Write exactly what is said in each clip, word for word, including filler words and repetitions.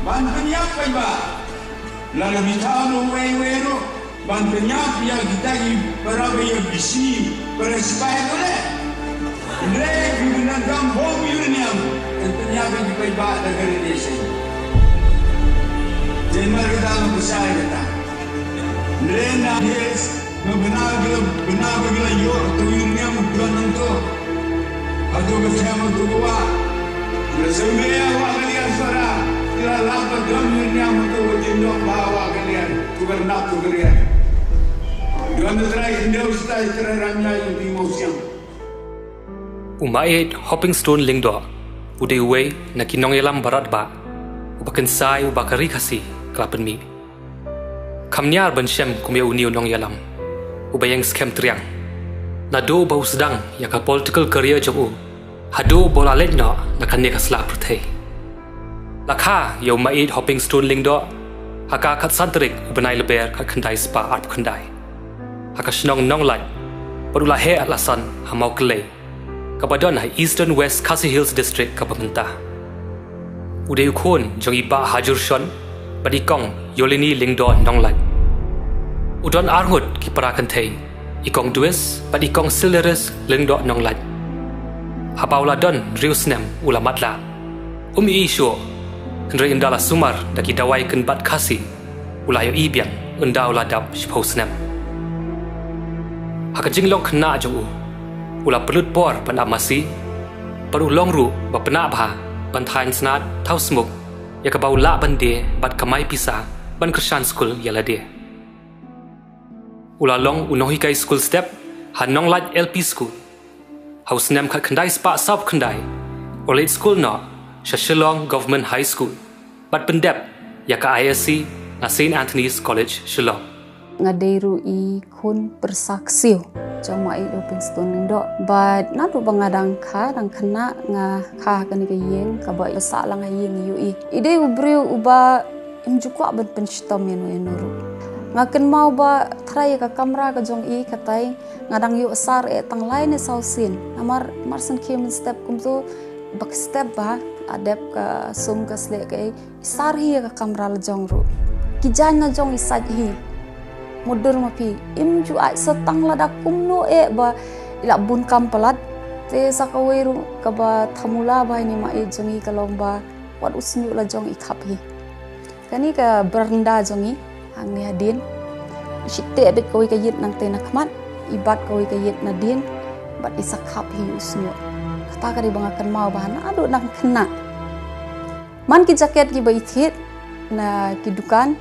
Ban pynïap paidbah. Lada bi thaw noh uwei uwei ruh ban pynïap ïa kita ki para ba ïa bisi, para sipai, to leh. Hynrei ki bynta kam bom uranium, ban pynïap ïa ki paidbah da ka radiation. Jemar kita, nga pyrshah ïa kata. Hynrei na hills, nga bynta ba la, bynta ba la ïoh, to uranium u don nangto. Hato ka them, hato ka wah. Nga sngewbha ïa wah ka liar sara. Ki la lap ba don uranium, hato ka jingdok ba wah ka liar. To ka rnap, to ka liar. Don na Trai India u stai Trai Ramya ïa u Bhim Mawsiang. U Maieit Hoping Stone Lyngdoh u dei uwei na ki nongïalam baroh ba uba kynsai uba ka Ri Khasi ka la pynmih. Kam ñiar ban shem kum ïa une u nongïalam uba ïeng skhem triang. Naduh ba u sdang ïa ka political career jong u haduh ba u la leit noh na kane ka sla pyrthei. La kha ïa u Maieit Hoping Stone Lyngdoh ha ka khatsan tarik u bnai Lber khatkhyndai spah arphew khyndai ha ka shnong Nonglait, bad u la heh la san ha Mawkyllei, kaba don ha Eastern West Khasi Hills District kaba mynta. U dei u khun jong i Bah Hajur Shon bad i Kong Yolini Lyngdoh Nonglait. U don arngut ki para kynthei, i Kong Duis bad i Kong Silderis Lyngdoh Nonglait. Haba u la don hynriew snem u la matlah. Um ïohi shuh, hynrei ynda la sumar da ki dawai kynbat Khasi, u la ïohi biang ynda u la dap shiphew snem. Ha ka jinglong khynnah jong u, u la pynlut por ban ap masi, bad u long ruh ba pynah bha ban thaiñ snad thaw smuk, ïa kaba u lah ban die bad kamai pisa ban kyrshan skul ïa lade. U la long u nonghikai skul step ha Nonglait L P School. Ha u snem khatkhyndai spah sawphew khyndai u la leit skul noh sha Shillong Government High School bad pyndep ïa ka I S C na Saint Anthony's College, Shillong. Nga dei ruh i khun pyrsa ksiew jong Maieit Hoping Stone Lyngdoh. Bad naduh ba nga dang kha, dang khynnah, nga kha ha kane ka ïing kaba i sah lang ha ïing ïohi. I dei u briew uba im ju kwah ban pynshitom ïano ïano ruh. Nga kynmaw ba trai ïa ka kamra ka jong i, katai nga dang ïoh sar eh tang lai ne saw sien. Namar mar shen khie mynstep kumto, ba ka step ba la dep ka sum ka slieh kaei, i sar hi ïa ka kamra la jong ruh. Ki jaiñ la jong i sait hi. Mutdur ma phi, im ju ai sa tang lada kumno eh ba i la bun kam palat. Te sa kawei ruh kaba thamula ba ine Maieit jong i ka long ba wat u shñiuh la jong i khap hi. Kane ka baranda jong i hangne hadien, i shim teh beit kawei ka ïit nangtei na khmat, i bat kawei ka ïit nadien, bad i sa khap hi u shñiuh. Kata ka dei ba nga kynmaw ba naduh nang khynnah. Man ki jaket kiba i thied na ki dukan,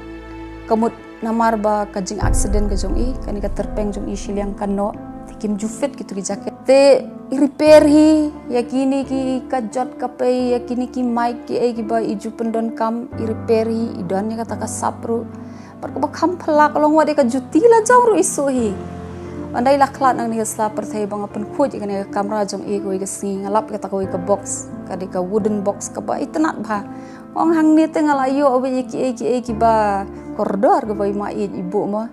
ka mut namar ba ka jing accident ka jong i, kane ka tyrpeng jong i shiliang kan noh, te kim ju fit kito ki jaket. Te i repair hi ïa kine ki kajot kapei, ïa kine ki mic kiei kiba i ju pyndonkam, i repair hi, i don ïa kata ka sap ruh. Bad kaba kham phylla ka long wat ïa ka juti la jong ruh i suh hi. Ynda i la khlad nangne ha sla pyrthei ba nga pynkhuid ïa kane ka kamra jong i kawei ka sngi, nga lap ïa kata kawei ka box, ka dei ka wooden box kaba itynnad bha. Ong hangne te nga la ïoh beit ïa kiei kiei kiba kordor kaba i Maieit i buh mo.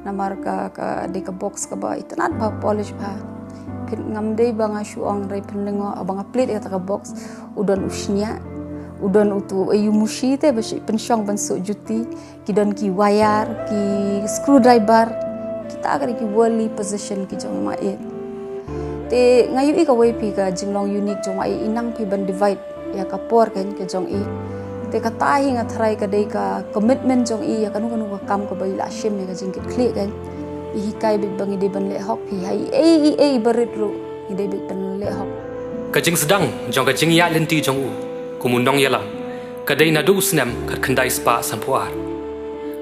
Namar ka, ka dei ka box kaba itynnad bha, polish bha. Phin, ngam dei ba nga shu ong, hynrei phin lyngngoh haba nga plied ïa kata ka box, u don u shñiah, u don utu u ayu mushi te ba shu pynshong ban suh juti, ki don ki wire, ki screwdriver, kita ka dei ki worldly possession ki jong Maieit. Te nga ïohi kawei phi ka jinglong unique jong Maieit, i nang phi ban divide ïa ka por ka jong i. Te kata hi nga tharai ka dei ka commitment jong i ïa kano kano ka kam kaba i la shim ïa ka jingkitkhlieh ka. I hikai beit ba ngi dei ban leh hok phi ha i ei i ei ba rit ruh ngi dei beit ban leh hok. Ka jingsdang jong ka jingïaid lynti jong u kum u nongïalam ka dei naduh u snem khatkhyndai spah sanphew ar.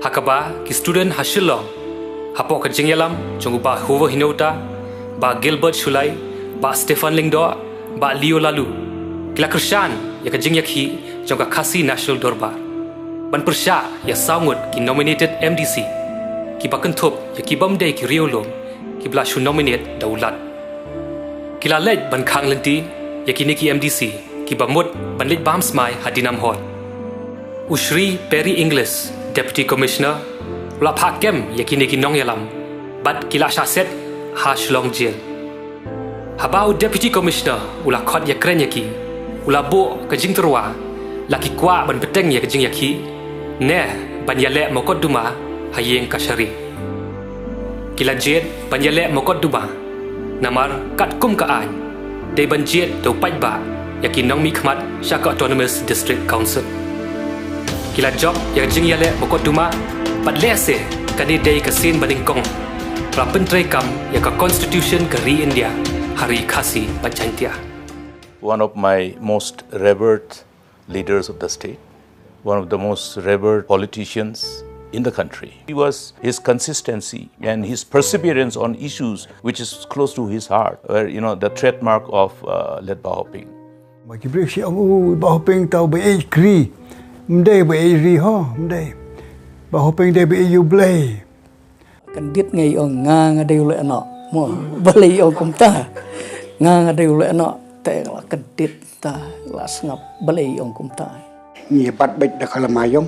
Ha kaba ki student ha Shillong, hapoh ka jingïalam jong u Bah Hoover Hynñiewta, Bah Gilbert Shullai, Bah Stephen Lyngdoh, Bah Leo Laloo, ki la kyrshan ïa ka jingïakhih jong ka Khasi National Dorbar ban pyrshah ïa saw ngut ki nominated M D C, kiba kynthup ïa ki bym dei ki riewlum kiba la shu nominate da u Lat. Ki la leit ban khang lynti ïa kine ki M D C kiba mut ban leit bam smai ha Dinam Hall. U Shri Perry Inglis, Deputy Commissioner, u la phah kem ïa kine ki nongïalam bad ki la shah set ha Shillong Jail. Haba u Deputy Commissioner u la khot ïakren ïa ki, u la buh ka jingtyrwa La ki kwah ban bteng ïa ka jingïakhih ne ban ïaleh mokotduma ha ïing kashari. Ki la jied ban ïaleh mokotduma namar katkum ka aiñ dei ban jied da u paidbah ïa ki nongmihkhmat sha ka Autonomous District Council. Ki la jop ïa ka jingïaleh mokotduma bad lehse kane dei ka sien banyngkong ba la pyntreikam ïa ka Constitution ka ri India ha ri Khasi bad Jaintia. One of my most revered leaders of the state, one of the most revered politicians in the country. He was his consistency and his perseverance on issues which is close to his heart, where, you know, the trademark of uh, Late Bah Hoping. Ba ki briew shi ong u Bah Hoping tau ba ei kri. Mdei ba ei ri ho, mdei. Bah Hoping dei ba ei u Blei. Kyndit nga ïa ong nga nga dei u leh noh mo balei ïa ong kumta. Nga nga dei u leh noh te la kyndit ta la sngap balei ïa ong kumta. Ngi bat beit da ka lama ïong.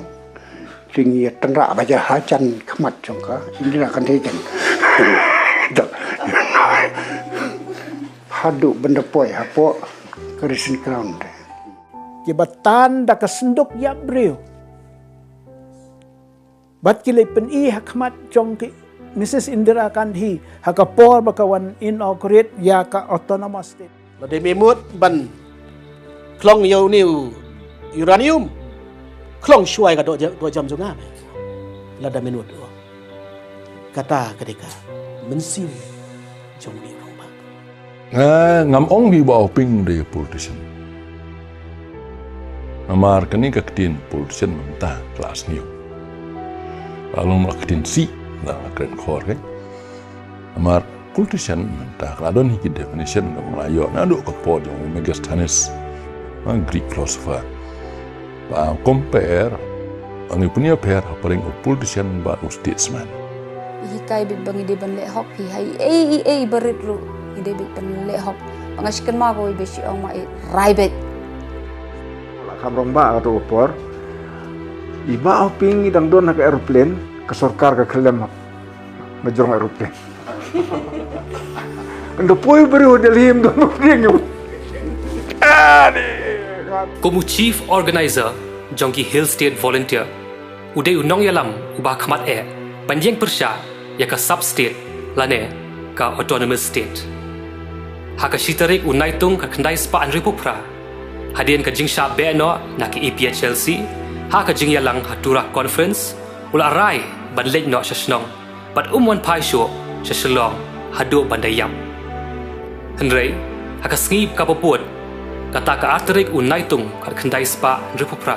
Te ngi tynrah ba ja ha jan khmat jong ka Indira Gandhi jan. Haduh ban da poi hapoh ka Crescent Ground. Ki batan da ka synduk ïap briew. Bad ki leit pyni ha khmat jong ki Mrs Indira Gandhi ha ka por ba ka wan inaugurate ïa ka autonomous state. Lada me mut ban khlong ïa une u uranium khlong shuwa ïa ka doh jam jong nga. Lada me mut kata ka dei ka mynsiem jong une u rangbah. Nga ngam ong ba u Bah Hoping u dei politician. Namar kane ka ktien politician mynta ka la sniew. Ka long la ktien sih la kren khor ke. Namar politician mynta ka la don hi ki definition ka la ïoh naduh ka por jong u Megasthenes, Greek philosopher. Ba compare, ngi pynïapher hapdeng u politician bad u statesman. Hikai beit ba ngi dei ban leh hok hi ha ei ei ei barit ruh ngi dei beit ban leh hok. Ba nga shi kynmaw kawei ba shi ong ma i rai beit. La kham rong ba ka tu por. I Bah Hoping i dang don ha ka aeroplane ka sorkar ka khyllem ha ka jrong aeroplane. Ynda poi briew Delhi ym don briew. Kum u Chief Organizer jong ki Hill State Volunteer, u dei u nongïalam uba khmat eh ban ïeng pyrshah ïa ka sub state lane ka autonomous state. Ha ka shi tarik u Naitung ka khyndai spah hynriewphew phra, hadien ka jingshah beh noh na ka E P H L C ha ka jingïalang ha Tura Conference, u la rai ban leit noh sha shnong bad um wan phai shuh sha Shillong haduh ban da ïap. Hynrei ha ka sngi kaba bud, kata ka ar tarik u Naitung ka khyndai spah hynriewphew phra,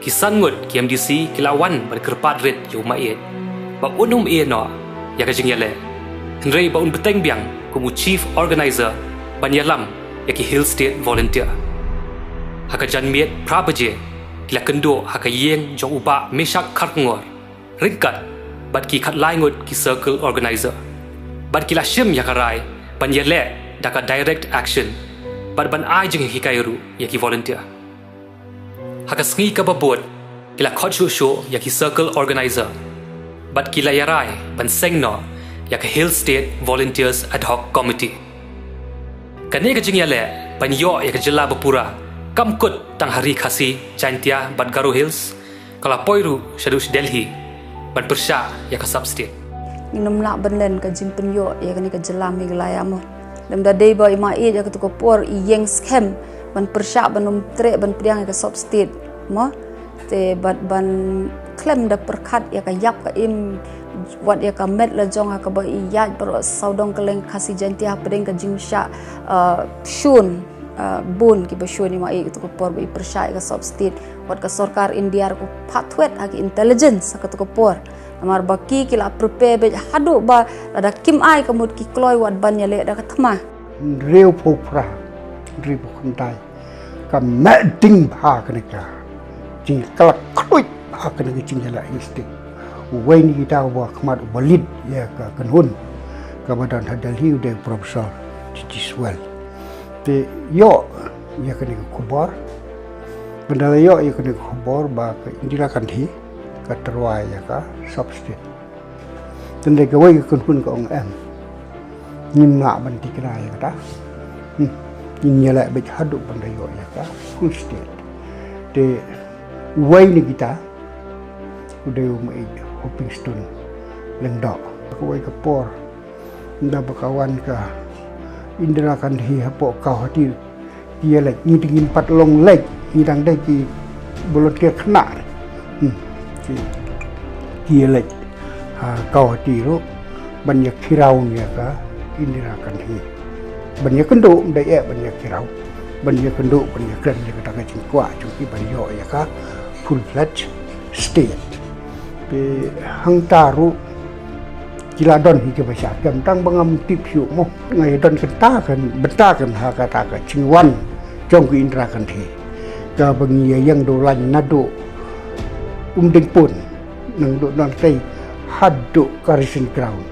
ki san ngut ki M D C ki la wan ban kyrpad rit ïa u Maieit ba un ym ïeh noh ïa ka jingïaleh, hynrei ba un bteng biang kum u Chief Organizer ban ïalam ïa ki Hill State Volunteer. Ha ka janmiet phra baje ki la kynduh ha ka ïing jong u Bah Meshak Kharkongor ryngkat bad ki khatlai ngut ki circle organizer. Bad ki la shim ïa ka rai ban ïaleh da ka direct action bad ban ai jinghikai ruh ïa ki volunteer. Ha ka sngi kaba bud ki la khot shuh shuh ïa ki circle organizer bad ki la ïarai ban seng noh ïa ka Hill State Volunteers Ad Hoc Committee. Kane ka jingïaleh ban ïoh ïa ka jylla bapura kam kut tang ha ri Khasi, Jaintia bad Garo Hills, ka la poi ruh shaduh sha Delhi ban pyrshah ïa ka sub state. Ngim lah ban len ka jingpynïoh ïa kane ka jylla Meghalaya mo. Lymda dei ba i Maieit ïa katu ka por i ïeng skhem ban pyrshah ban ym treh ban pdiang ïa ka sub state mo. Te bad ban khlem da pyrkhat ïa ka ïap ka im wat ïa ka met la jong ha kaba i ïaid baroh sawdong kylleng Khasi Jaintia hapdeng ka jingshah shun. Bun kiba shun i Maieit katu ka por ba i pyrshah ïa ka sub state. Wat ka sorkar India ruh ka phah thwet ha ki intelligence ha katu ka por. Namar ba ki ki la prepare beit haduh ba lada kim ai ka mut ki kloi wat ban ïaleh da ka thma. Hynriewphew phra, hynriewphew khyndai. Ka meh ding bha kane ka jingïakhlad, khlad bha kane ka jingïaleh Hill State. Uwei na kita uba khmat uba lead ïa ka kynhun kaba don ha Delhi u dei u Professor G G Swell. Te ïoh ïa kane ka khubor. Ynda la ïoh ïa kane ka khubor ba ka Indira Gandhi ka tyrwa ïa ka sub state. Te ynda kawei ka kynhun ka ong em, ngim lah ban tikna ïa kata. Ngin ïaleh beit haduh ban da ïoh ïa ka full state. Te uwei na kita u dei u Maieit Hopingstone Lyngdoh. Kawei ka por, ynda ba ka wan ka Indira Gandhi hapoh Guwahati, ki ïaleit, ngi te ngim pat long leit, ngi dang dei ki volunteer khynnah. Hmm. Ki, ki ïaleit ha Guwahati ruh ban ïa khiraw ïa ka Indira Gandhi. Ban ïa kynduh, ym dei eh ban ïa khiraw, ban ïa kynduh, ban ïa kren ïa kata ka jingkwah jong ki ban ïoh ïa ka full fledged state. Te hangta ruh ki la don hi kiba shah kem, tang ba ngam tip shuh mo. Nga ïa don kynta kan, bynta kan ha kata ka jingwan jong ka Indira Gandhi, kaba ngi ïa ïeng dewlain naduh Umdingpur, naduh Nongtei haduh ka Racing Ground.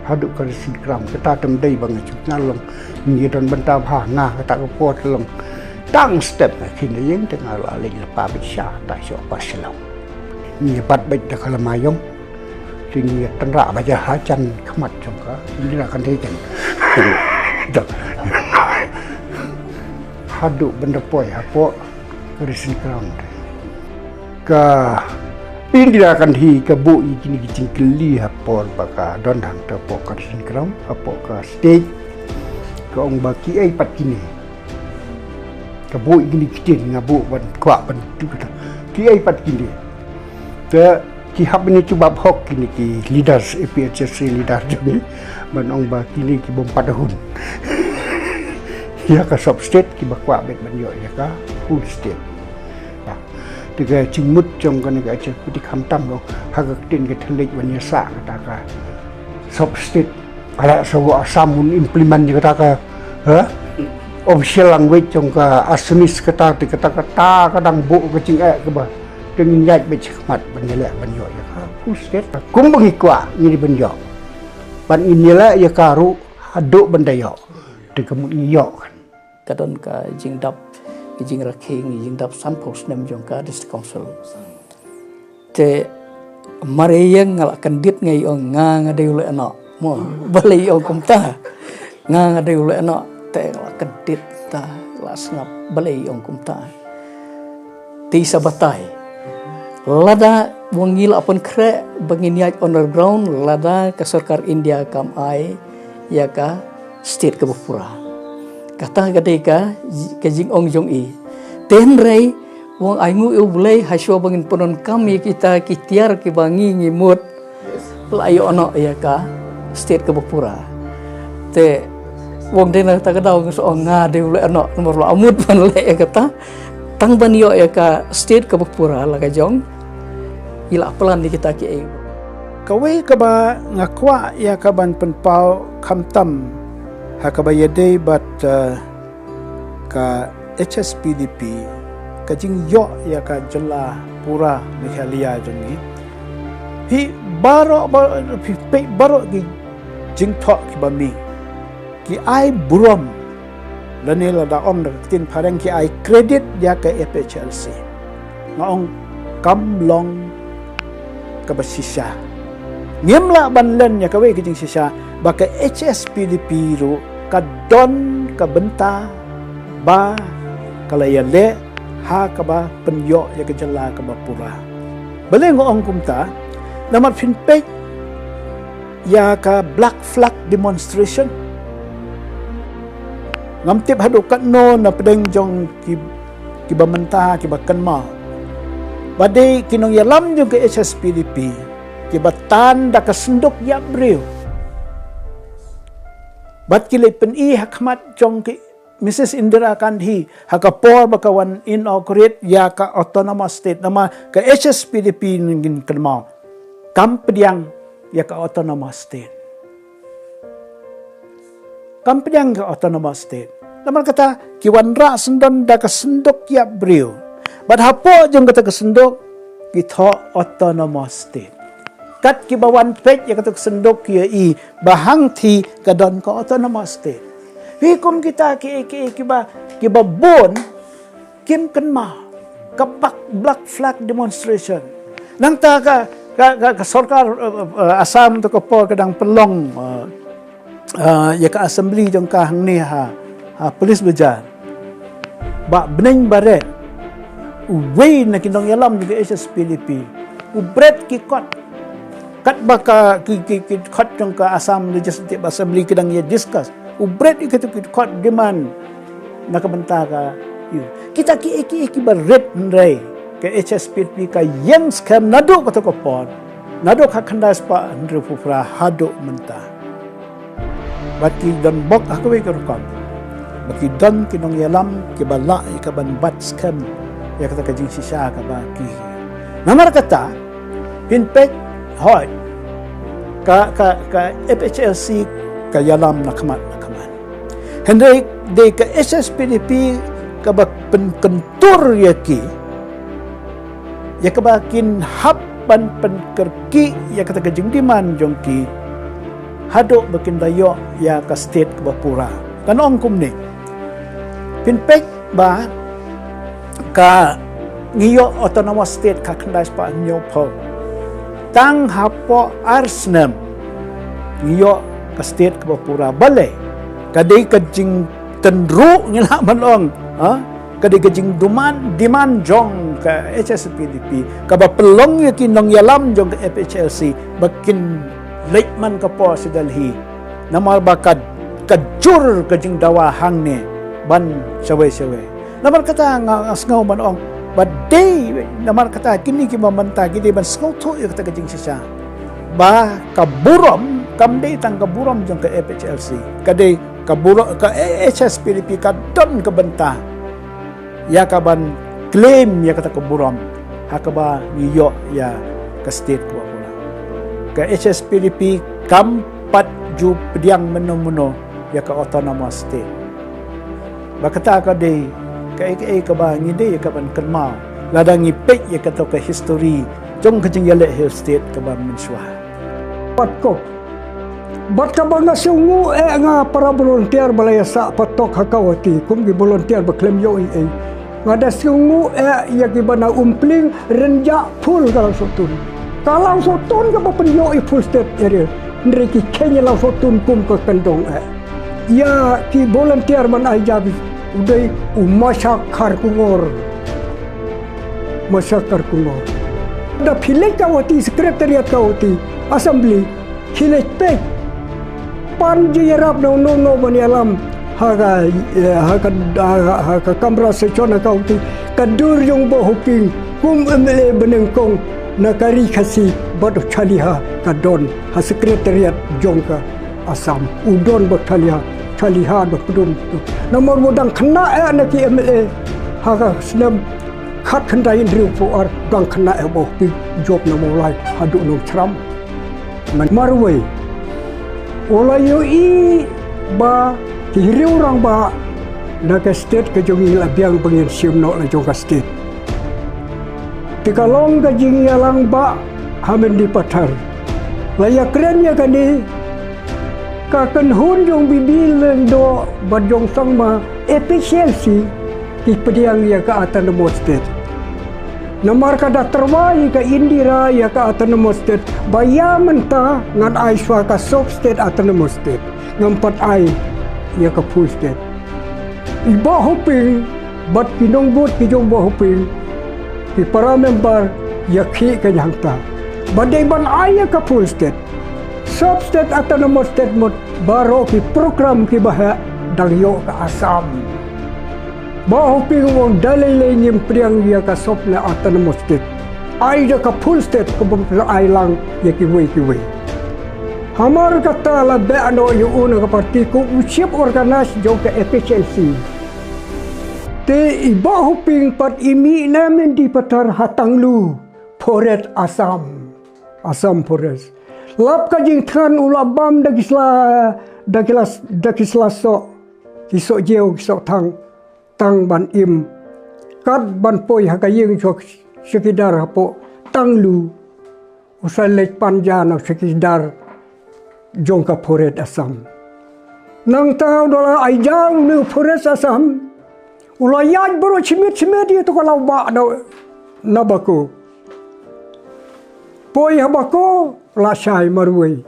Haduh ka Racing Ground, kata te ym dei ba nga shu ngan long. Ngi ïa don bynta bha, nga kata ka por te long tang step, nga khin ïa ïeng te nga la leit lypa beit sha, ta sha Upper Shillong. Ngi ïa bat beit da ka lama ïong. Te ngi ïa tynrah beit hajan khmat jong ka Indira Gandhi kan. Haduh ban da poi hapoh ka Racing Ground. Ka Indira Gandhi ka buh ïa kine ki jingkylli ha por ba ka don hangta hapoh ka Racing Ground, hapoh ka stage. Ka ong ba kiei pat kine. Ka buh ïa kine ki ktien, nga buh ban kwah ban tu kata. Kiei pat kine. Te ki hap ban ïa jubab hok kine ki leaders, A P H L C leader jong ngi, ban ong ba kine ki bym pat hun ïa ka sub state, kiba kwah beit ban ïoh ïa ka full state. Te ka jingmut jong kane ka H S P D khamtam, ha ka ktien ka thylliej ban ïa sah kata ka sub state. Ala sa wa Assam un implement ïa kata ka, ha? Official language jong ka Assamese kata, te kata, kata ka dang buh ka jingeh kaba te ngin ïaid beit shakhmat ban ïaleh ban ïoh ïa ka full state. Kumba ngi kwah ngi dei ban ïoh. Ban ngin ïaleh ïa ka ruh haduh ban da ïoh. Te ka mut ngi ïoh kan. Ka don ka jingdap, ka jingrakhe, ka jingdap sanphew snem jong ka District Council. Te mar ïa ïeng nga la kyndit, nga ong nga, nga dei u leh noh. Mo, balei ong kumta. Nga, nga dei u leh noh, te nga la kyndit ta, la sngap, balei ong kumta. Te sa batai. Lada ba ngi la pynkhreh ba ngin ïaid underground, lada ka sorkar India kam ai ïa ka state kaba pura. Kata ka dei ka, ka jingong jong i. Te hynrei, wan ainguh ïa U Blei, hashwa ba ngin pyndonkam ïa kita ki tiar kiba ngi ngi mut. La ïoh noh ïa ka state kaba pura. Te wan dei na kata ka daw nga sa ong nga dei u leh noh, namar la mut ban leh ïa kata. Tang ban ïoh ïa ka state kaba pura la ka jong. I la plan ïa kita kiei. Kawei kaba nga kwah ïa ka ban pynpaw khamtam ha kaba ïadei bad, eh, ka H S P D P, ka jingïoh ïa ka jylla pura Meghalaya jong ngi. Phi baroh, baroh, phi peit baroh ki jingthoh kiba mih, ki ai burom, lane lada ong da ka ktien phareng, ki ai credit ïa ka A P H L C. Nga ong kam long kaba shisha. Ngim lah ban len ïa kawei ka jingshisha ba ka H S P D P ruh ka don ka bynta ba ka la ïaleh ha kaba pynïoh ïa ka jylla kaba pura. Balei nga ong kumta? Namar phin peit ïa ka Black Flag Demonstration. Ngam tip haduh katno na pdeng jong ki, kiba mynta, kiba kynmaw. Ba dei ki nongïalam jong ka H S P D P kiba tan da ka synduk ïap briew. Bad ki leit pyni ha khmat jong ki Missus Indira Gandhi, ha ka por ba ka wan inaugurate ïa ka autonomous state, namar ka H S P D P ngin kynmaw kam pdiang ïa ka autonomous state. Kam pdiang ka autonomous state. Namar kata, ki wanrah syndon da ka synduk ïap briew. Bad hapoh jong kata ka synduk, ki thoh autonomous state. Kat kiba wan peit ïa kata ka synduk ki ïohi ba hangtei ka don ka autonomous state. Hi kum kita ki, ki, kiba, kiba bun kim kynmaw ka bak, Black Flag Demonstration. Nangta ka, ka, ka, ka sorkar, eh, eh, Assam tu ka por ka dang pynlong, eh, eh, ïa ka assembly jong ka hangne ha, ha Police Bazar. Bah Bneng Baret, Uwei na ki nongïalam jong ka H S P D P u bret ki kot. Katba ka ki, ki, ki kot jong ka Assam Legislative Assembly ki dang ïa discuss, u bret ïa kito ki kot demand na ka bynta ka ïa kita ki, ki, ki ba rit hynrei ka H S P D P ka ïeng skhem naduh kato ka por, naduh ka khyndai spah hynriewphew phra haduh mynta. Bad ki don bok ha kawei ka rukom. Bad ki don ki nongïalam ki ba lah ïa ka ban bat skhem ïa kata ka jingshisha kaba ki. Namar kata, phin peit, hooid, ka, ka, ka F H L C ka ïalam na khmat na khmat. Hynrei dei ka H S P D P kaba pynkyntur ïa ki, ïa kaba kin hap ban pynkyrkieh ïa kata ka jingdemand jong ki haduh ba kin da ïoh ïa ka state kaba pura. Kan ong kumne, phin peit ba ka ngi ïoh autonomous state ka khyndai spah hynñiewphew. Tang hapoh ar snem ngi ïoh ka state kaba pura. Balei? Ka dei ka jingtynruh ngi lah ban ong, ha? Ka dei ka jingdemand, demand jong ka H S P D P kaba pynlong ïa ki nongïalam jong ka F H L C ba kin leit man ka por sha Delhi. Namar ba ka, ka jur ka jingdawa hangne ban shawei shawei. Namar kata nga, nga sngew ban ong ba dei, namar kata kine ki ba mynta ki dei ban sngewthuh ïa kata ka jingshisha. Ba ka burom kam dei tang ka burom jong ka F H L C. Ka dei ka burom, ka H S P D P ka don ka bynta ïa ka ban claim ïa kata ka burom ha kaba ngi ïoh ïa ka state kaba pura. Ka H S P D P kam pat ju pdiang mynno mynno ïa ka autonomous state. Ba kata ka dei kaei kaei kaba ngi dei ïa ka ban kynmaw lada ngi peit ïa kato ka history jong ka jingïaleh Hill State kaba mynshuwa. Pat ko Bad kaba nga sngewnguh eh nga para volunteer ba la ïasah patok ha Guwahati kum ki volunteer ba khlem ïoh ei ei. Nga da sngewnguh eh ïa ki ba na Umpling, Rynjah, full ka Lawsohtun. Ka Lawsohtun kaba pynïoh i full state area. Hynrei ki kheiñ ïa Lawsohtun kum ka kyndong eh. Ïa ki volunteer ban ai jabis u dei u Masa Kharkongor. Masa Kharkongor. Da phi leit Guwahati, secretariat Guwahati, assembly, phi leit peit. Pan jingïarap na uno uno ban ïalam ha ka, eh, ha ka, ha ka, ha ka kamra session ha Guwahati. Ka dur jong Bah Hoping kum M L A banyngkong na ka Ri Khasi bad u Chaliha ka don ha secretariat jong ka Assam. U don Bah Chaliha, Chaliha da kudum tu. Namar u dang khynnah eh na ki M L A ha ka snem khatkhyndai hynriewphew ar, dang khynnah eh Bah Hoping, jop na Mawlai haduh Nongshram. Namar wei u la ïohi ba ki riew rangbah na ka state ka jong ngi la biang ba ngin shim noh la jong ka state. Te ka long ka jingïalang ba ha Mendipathar. La ïakren ïa kane, ka kynhun jong B B Lyngdoh bad jong Sangma, A P H L C, ki pdiang ïa ka autonomous state. Namar ka da tyrwa ïa ka Indira ïa ka autonomous state, ba ïa mynta ngan ai shuwa ka sub state autonomous state. Ngam pat ai ïa ka full state. I Bah Hoping bad ki nongbud ki jong Bah Hoping, ki para member ïa khih ka hangta. Ba dei ban ai ïa ka full state. Sub state, autonomous state mut, baroh ki program ki ba heh dang ïoh ka Assam. Bah Hoping u ong da lei lei ngim pdiang ïa ka sub ne autonomous state. Ai da ka full state ka bym ai lang ïa kiwei kiwei. Hamar kata la beh noh ïa u na ka party kum u chief organize jong ka A P H L C. Te i Bah Hoping pat i mih na Mendipathar ha Tanglu Forest Assam. Assam Forest. Lap ka jingthngan u la bam da ki sla, da ki la, da ki sla soh, ki soh jiew, ki soh thang, tang ban im. Kat ban poi ha ka ïing jong u chowkidar hapoh Tanglu. U sa leit pan ja na u chowkidar jong ka Forest Assam. Nangta u da la ai ja u na Forest Assam. U la ïaid baroh shimet shimet ïa to ka law bah na, na Bako. Poi ha Bako la shai marwei.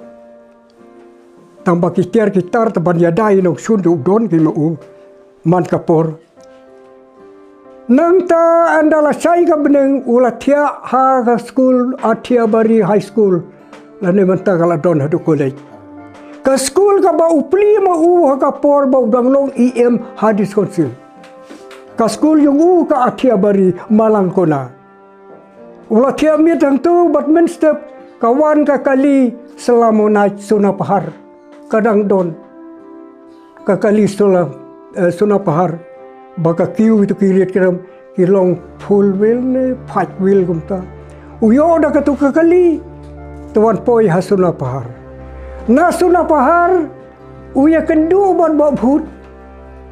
Tang ba ki tiar ki tar te ban ïada ïa u nongshun te u don ki ma u man ka por. Nangta ynda la shai ka bneng u la thiah ha ka skul Athiabari High School. Lane mynta ka la don haduh college. Ka skul kaba u plie ma u ha ka por ba u dang long E M ha District Council. Ka skul jong u ka Athiabari Malangkona. U la thiah miet hangto bad mynstep ka wan ka kali Salamonite Sonapahar. Ka dang don ka kali Sona, eh, Sonapahar. Ba ka kiew ito ki riat ki ram ki long four wheel ne five wheel kumta. U ïoh da kato ka kali, te wan poi ha Sonapahar. Na Sonapahar u ïakynduh bad Bah Bhut.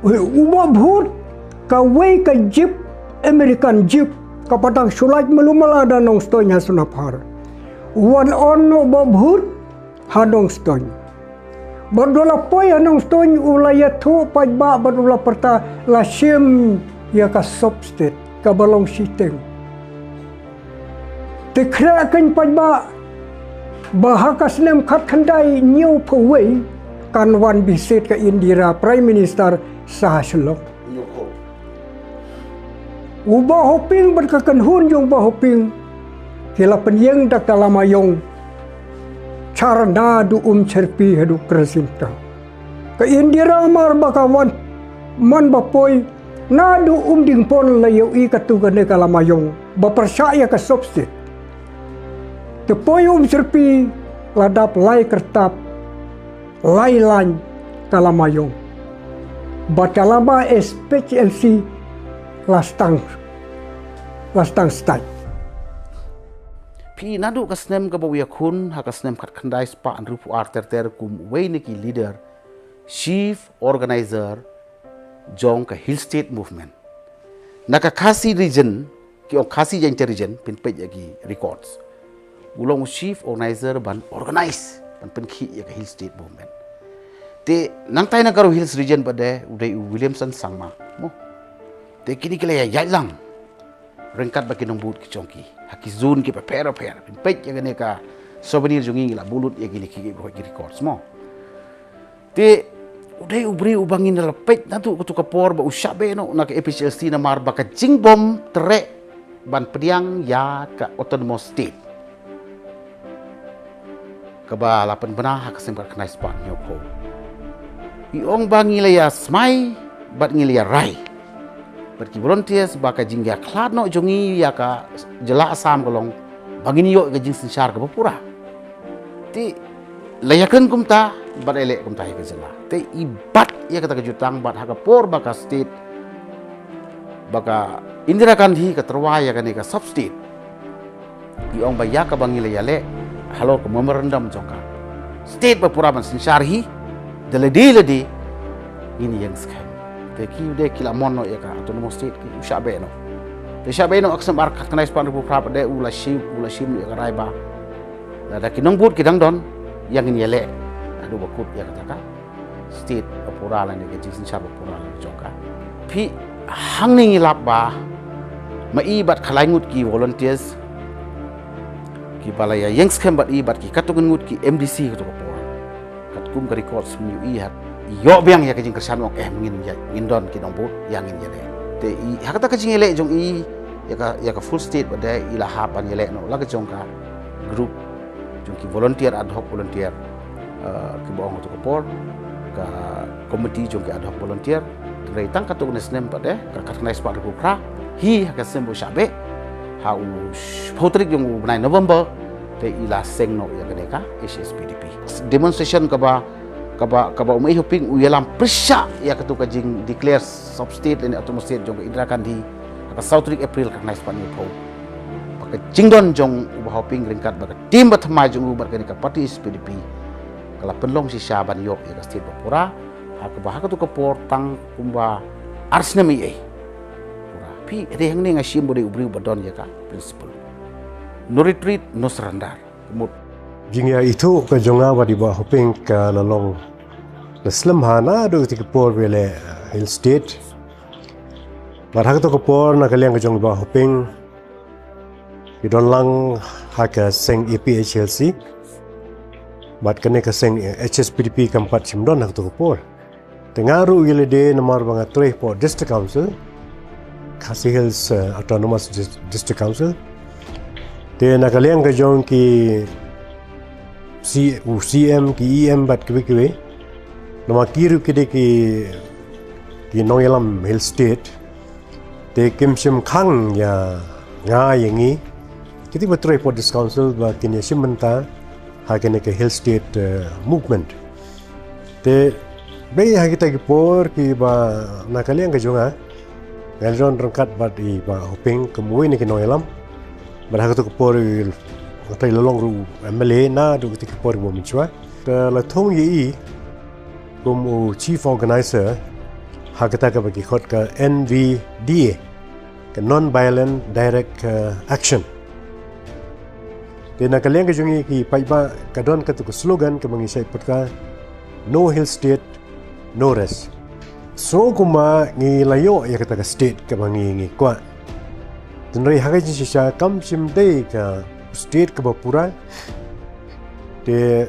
U, u Bah Bhut, kawei ka jeep, American jeep, kaba dang shu lait malu mala da Nongstoiñ ha Sonapahar. U wan on noh Bah Bhut ha Nongstoiñ. Bad u la poi ha Nongstoiñ u la ïathuh paidbah bad u la pyrta la shim ïa ka sub state kaba long shiteng. Te khreh kein paidbah ba ha ka snem khatkhyndai hynñiewphew wei kan wan bishit ka Indira Prime Minister sha Shillong. U Bah Hoping bad ka kynhun jong Bah Hoping ki la pynïeng da ka lama ïong. Char naduh Umshyrpi haduh Kyrshingta. Ka Indira mar ba ka wan man ba poi naduh Umdingpon la ïohi kato kane ka lama ïong ba pyrshah ïa ka sub state. Te poi Umshyrpi la dap lai kyrtap lai lain ka lama ïong. Bad ka lama S P H L C la stang, la stang stait. Phi naduh ka snem kaba u ïakhun ha ka snem khatkhyndai spah hynriewphew ar ter ter kum uwei na ki leader, chief organizer jong ka Hill State Movement. Na ka Khasi region, ki ong Khasi Jaintia region, pynpeit ïa ki records. U long u chief organizer ban organize, ban pynkhih ïa ka Hill State Movement. Te nangtai na Garo Hills region pat de, u dei u Williamson Sangma. Mo. Te kine ki la ïaid lang ryngkat bad ki nongbud ki jong ki ha ki zone kiba pher pher. Pynpeit ïa kane ka souvenir jong ngi, ngi la buh lut ïa kine ki, ki, ki records mo. Te u dei u briew uba ngin da la peit naduh kato ka por ba u shah beh noh na ka A P H L C namar ba ka jingbym treh ban pdiang ïa ka autonomous state kaba la pynbna ha ka snem khatkhyndai spah hynñiewphew. I ong ba ngi la ïa smai bad ngi la ïa rai bad ki volunteers ba ka jingïakhlad noh jong ngi ïa ka jylla Assam ka long ba ngin ïoh ka jingsynshar kaba pura. Te la ïakren kumta bad ïaleh kumta ïa ka jylla. Te i bat ïa kata ka jutang bad ha ka por ba ka state, ba ka Indira Gandhi ka tyrwa ïa kane ka sub state. I ong ba ïa kaba ngi la ïaleh halor ka memorandum jong ka state ba pura ban synshar hi da lade lade ngin ïeng skhem. Te ki de ki la mon noh ïa ka autonomous state, ki u shah beh noh. Te shah beh noh ha ka snem ar khatkhyndai spah hynriewphew phra pat de u la shim, u la shim ïa ka rai ba lada ki nongbud ki dang don, ïa ngin ïaleh haduh ba kut ïa kata ka state ba pura lane ka jingsynshar ba pura lane jong ka. Phi hangne ngi lap ba ma i bad khalai ngut ki volunteers kiba la ïa ïeng skhem bad i bad ki katto ngut ki M D C kato ka por. Katkum ka record sum ïohi ha, i ïoh biang ïa ka jingkyrshan ong eh ngin ïa, ngin don ki nongbud ïa ngin ïaleh. Te i ha kata ka jingïaleh jong i ïa ka, ïa ka full state pat de i la hap ban ïaleh noh la ka jong ka group jong ki volunteer, ad hoc volunteer, eh, kiba ong kato ka por ka committee jong ki ad hoc volunteer. Hynrei tang katto katne snem pat de ka khatkhyndai spah hynriewphew phra hi ha ka snem ba u shah beh ha u shiphew tarik jong u bnai November te i la seng noh ïa kane ka H S P D P. Demonstration kaba, kaba, kaba u Mei Hoping u ïalam pyrshah ïa kato ka jing declare sub state lane autonomous state jong ka Indira Gandhi ha ka saw tarik April khatkhyndai spah hynñiewphew. Ba ka jingdon jong u Bah Hoping ryngkat bad ka team ba thymmai jong u bad kane ka party H S P D P ka la pynlong shisha ban ïoh ïa ka state ba pura. Ha kaba ha kato ka por tang kumba ar snem ei ei. Pura. Phi, hynrei hangne nga shim ba u dei u briew ba don ïa ka principle. No retreat, no surrender. Ka mut. Jingïaithuh ka jong nga bad i Bah Hoping ka la long la slem ha naduh kata ka por ba ïaleh Hill State. Bad ha kato ka por na ka liang ka jong i Bah Hoping ki don lang ha ka seng A P H L C. Bad kane ka seng H S P D P kam pat shym don ha kato ka por. Te nga ruh ïa lade namar ba nga trei hapoh District Council. Khasi Hills uh, Autonomous Dis- District Council. Te na ka liang ka jong ki C- u C M, ki E M bad kiwei kiwei, namar ki ruh ki dei ki ki nongïalam Hill State. Te kim shym khang ïa nga ïa ngi kiti ba trei Port District Council ba kin ïa shim bynta ha kane ka Hill State uh, movement. Te bei ha kita ki por ki ba na ka liang ka jong nga, nga don ryngkat bad i Bah Hoping kum uwei na ki nongïalam. Bad ha kata ka por i nga trei la long ruh M L A naduh kita ki por ba mynshuwa. Te la thung ïa i kum u chief organizer ha kata ka ba ki khot ka N V D A, ka Non Violent Direct uh, Action. Te na ka liang ka jong ngi ki paidbah ka don katu ka slogan ka ba ngi shait pyrta, No Hill State, No Rest. So kumba ngi la ïoh ïa kata ka state ka ba ngi ngi kwah. Tynrai ha ka jingshisha kam shym dei ka state ka ba pura. Te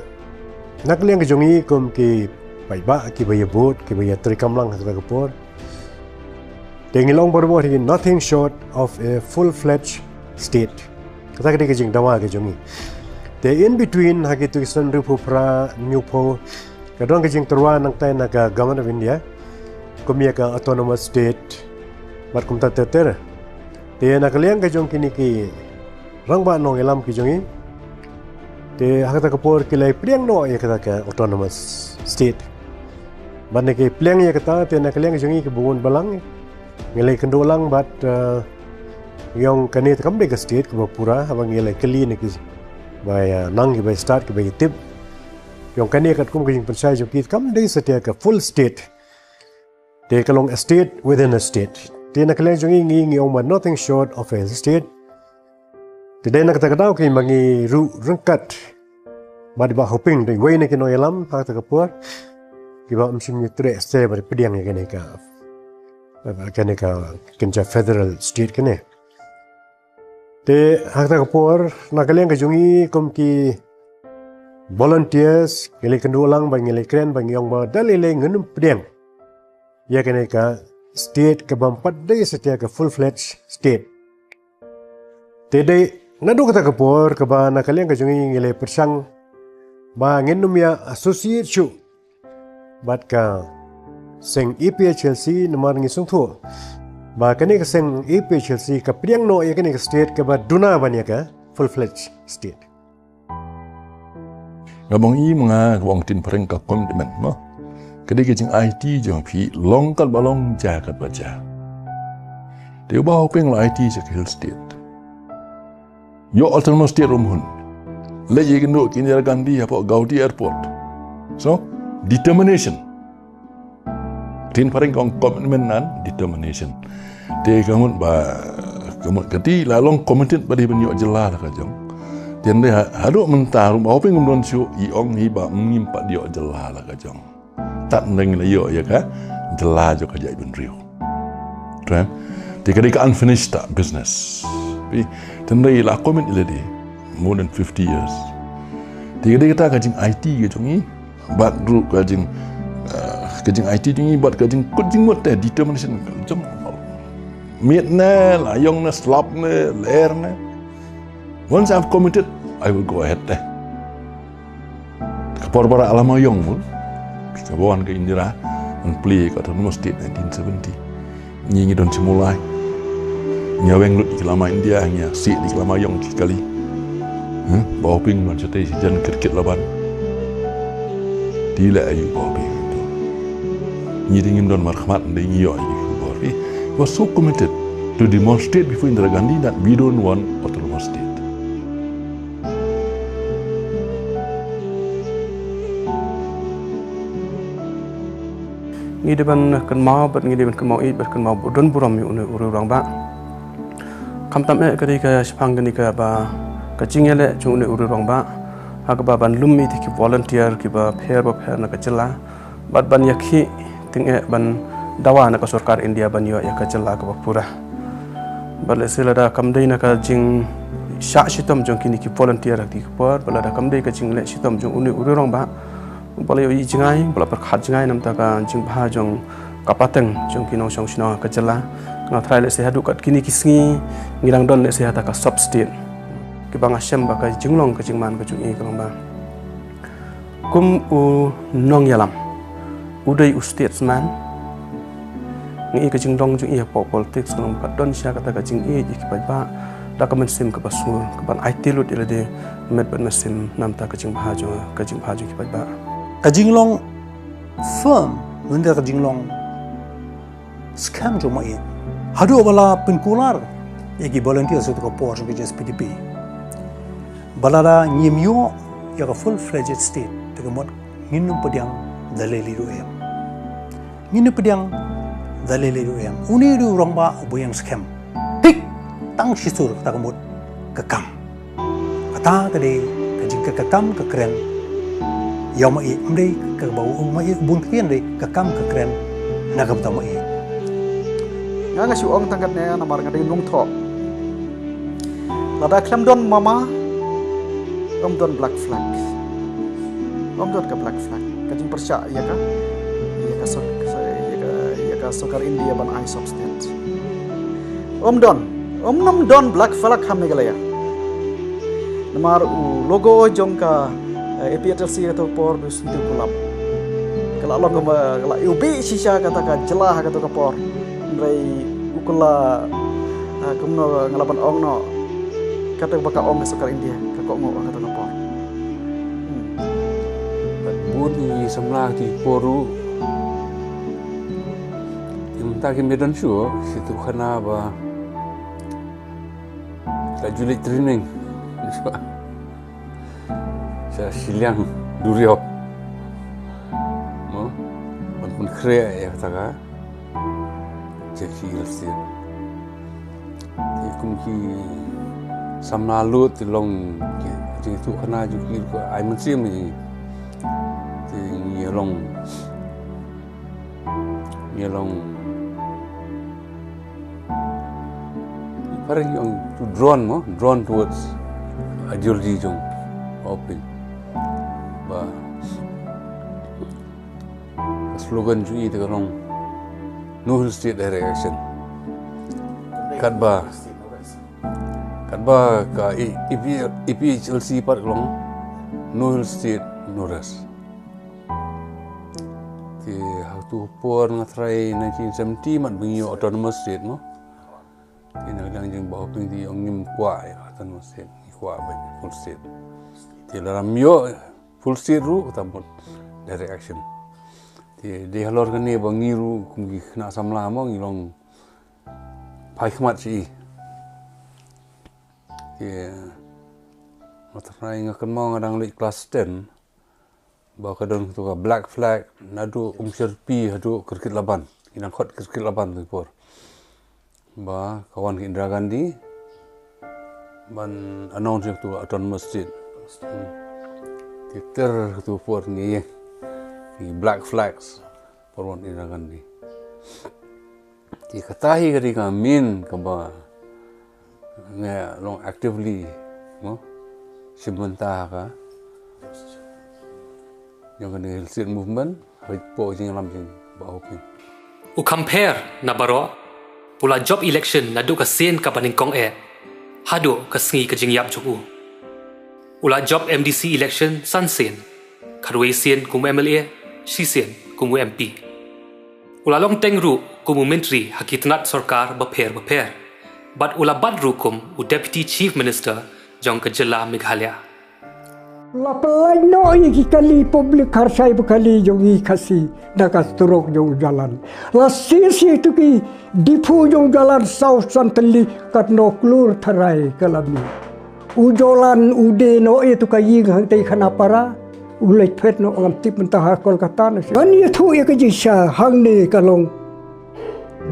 na ka liang ka jong ngi kum ki paidbah ki ba ïa vote, ki ba ïa trei kam lang ha kata ka por. Te ngi long barabor hi nothing short of a full-fledged state. Kata ka dei ka jingdawa ka jong ngi. Te in between ha kitu ki snem hynriewphew phra, hynñiewphew, ka don ka jingtyrwa nangtai na ka Government of India kum ïa ka autonomous state bad kumta ter ter. Te na ka liang ka jong kine ki rangbah nongïalam ki jong ngi, te ha kata ka por ki la pdiang noh ïa kata ka autonomous state. Bad na ki pdiang ïa kata te na ka liang ka jong ngi ki bun balang ngi la kynduh lang bad uh, ïong kane te kam dei ka state ka ba pura, haba ngi la kylli na ki ba ïa nang ki ba ïa stad ki ba ïa tip. Ïong kane katkum ka jingpynshai jong ki kam dei satia ka full state. Te ka long a state within a state. Te na ka liang jong ngi ngi ong ba nothing short of a state. Te dei na kata ka daw ki ma ngi ruh ryngkat bad i Bah Hoping dei wei na ki nongïalam ha kata ka por ki ba ym shym ïa treh se ba pdiang ïa kane ka kane ka kynja federal state kane. Te ha kata ka por na ka liang ka jong ngi kum ki volunteers ngi la kynduh lang ba ngi la kren ba ngi ong ba da lei lei ngin ym pdiang ïa kane ka state ka bym pat dei satia ka full-fledged state. Te dei naduh kata ka por ka ba na ka liang ka jong ngi ngi la pyrshang ba ngin ym ïa associate shuh bad ka seng A P H L C namar ngi sngewthuh ba kane ka seng A P H L C ka pdiang noh ïa kane ka state ka ba duna ban ïa ka full-fledged state. Nga bang i ma nga ka bang tin phareng ka commitment mo. Ka dei ka jing I T jong phi long kat ba long ja kat ba ja. Te u Bah Hoping la I T sha ka Hill State. Ïoh autonomous state ruh um hun. Leit ïakynduh ki Indira Gandhi hapoh Guwahati Airport. So determination. Tin phareng ka ong commitment and determination. Te ka mut ba ka mut kati la long committed ba dei ban ïoh jylla la ka jong. Te ynda haduh mynta ruh Bah Hoping um don shuh i ong hi ba ngim pat ïoh jylla la ka jong. Tad nang la ïoh ïa ka jylla jong ka jaitbynriew. Te te ka dei ka unfinished business. Te ynda i la commit i la dei more than fifty years. Te ka dei kata ka jing I T ka jong i bad ruh ka jing ka jing I T jong i bad ka jing kut jingmut te determination jong miet ne la ïong ne slap ne ler ne. Once I've committed, I will go ahead te. Ka por ba la ïong mul ka ba wan ka Indira ban plie ka autonomous state nineteen seventy. Ngi ngi don sha Mawlai. Ngi weng lut ki lama India, ngi sih di ki lama ïong ki kali. Bah Hoping man shatei shi jan kyrkit laban. Ti la ayu Bah Hoping tu. Ngi ding ngim don markhmat dei ngi ïoh ayu Bah Hoping. He was so committed to demonstrate before Indira Gandhi that we don't want autonomous state. Ngi dei ban kynmaw bad ngi dei ban kynmaw ïeit bad kynmaw don burom ïa une u rangbah. Khamtam eh ka dei ka shaphang kane ka ba ka jingïaleh jong une u rangbah ha kaba ban lum ïa ki volunteer kiba pher ba pher na ka jylla bad ban ïakhih tyngeh ban dawa na ka sorkar India ban ïoh ïa ka jylla kaba pura. Bad lehse lada kam dei na ka jingshah shitom jong kine ki volunteer ha ki por bad lada kam dei ka jingleh shitom jong une u rangbah ba la ïoh ïa jngai ba la pyrkhat jngai namta ka jingbha jong ka pateng jong ki nongshong shnong ka jylla. Nga tharai lehse haduh kat kine ki sngi ngi dang don lehse ha kata ka sub state. Kiba nga shem ba ka jinglong ka jingman ka jong i ka long ba kum u nongïalam, u dei u statesman. Ngi i ka jinglong jong i hapoh politics ka long ba ka don shisha kata ka jingïeit ïa ki paidbah da ka mynsiem kaba sngur, kaban aiti lut ïa lade met bad mynsiem namar ka jingbha jong, ka jingbha jong ki paidbah. Ka jinglong firm, mynta ka jinglong skhem jong ma i. Haduh ba la pynkular ïa ki volunteer sa tu ka por jong ka J S P D P. Ba lada ngim ïoh ïa ka full fledged state, te ka mut ngin ym pdiang da lei lei ruh em. Ngin ym pdiang da lei lei ruh em. Une u rangbah uba ïeng skhem. Thik tang shisur kata ka mut ka kam. Kata ka dei ka jingkyrkhu ka kam ka kren. Ïa ma i, ym dei kaba u ma i bun ktien, dei ka kam ka kren na ka bynta ma i. Nga nga shu ong tang katne namar nga dei nongthoh. Lada khlem don mama, ym don black flag. Ym don ka black flag. Ka jingpyrshah ïa ka, ïa ka sor-, ïa ka, ïa ka sorkar India ban ai sub state. Ym don, ym, ym don black flag ha Meghalaya. Namar u logo jong ka, eh, A P H L C kato ka por u Syntu Kulab. Ka la long kaba, ka la ïohi shisha kata ka jylla ha kato ka por. Hynrei u kylla, eh, kumno nga la ban ong noh. Kata ba ka ong ka sorkar India, ka kohnguh ha kato ka por. Hmm. Bad bun ki samla ki por ruh. Ki mynta kim don shuh, shi tu khana ba la ju leit training. Sha shiliang duriaw. Mo, ban pynkhreh ïa kata ka Jackie Hill State. Te kum ki samla lut te long ki jingïathuh khana jong ki ko ai mynsiem hi. Te ngi long, ngi long, phareng ong to drawn mo, drawn towards ideology jong Bah Hoping. Ba ka slogan jong i te ka long No Hill State Direct Action. Katba, katba ka A P H L C pat ka long No Hill State No Rest. Te ha tu por nga tharai nineteen seventy mat ba ngi ïoh autonomous state mo. Te na ka liang jong Bah Hoping te ong ngim kwah ïa autonomous state, ngi kwah ban full state. Te lada ym ïoh full state ruh kata mut direct action. Te dei halor kane ba ngi ruh kum ki khynnah samla mo ngi long phai khmat sha i. Te nga tharai nga kynmaw nga dang leit klas ten. Ba ka don kato ka black flag naduh Umshyrpi haduh Kirkitlaban. Ki nang khot Kirkitlaban tu por. Ba ka wan ka Indira Gandhi ban announce ïa kato autonomous state. Hmm. Ki ter kato por ngi ïeng. Ki black flags por wan Indira Gandhi. Te kata hi ka dei ka main kaba nga long actively mo shim bynta ha ka jong kane Hill State Movement hapoh jingïalam jong Bah Hoping. U Khampher na baroh u la jop election naduh ka sien kaba nyngkong eh haduh ka sngi ka jingïap jong u. U la jop M D C election san sien, khatwei sien kum u M L A, shi sien kum u M P. U la long teng ruh kum u myntri ha ki tnat sorkar bapher bapher. Bad u la bat ruh kum u Deputy Chief Minister jong ka jylla Meghalaya. La pynlait noh ïa ki kali public, khar shai ba kali jong i Khasi na ka surok jong u jalan. La sisi tu ki diphu jong u jalan saw san tylli katno klur tharai ka la mih. U jalan u dei noh ïa tu ka ïing hangtei Khanapara. U leit phet noh ngam tip mynta ha Kolkata na. Ngan ïathuh ïa ka jingshisha hangne ka long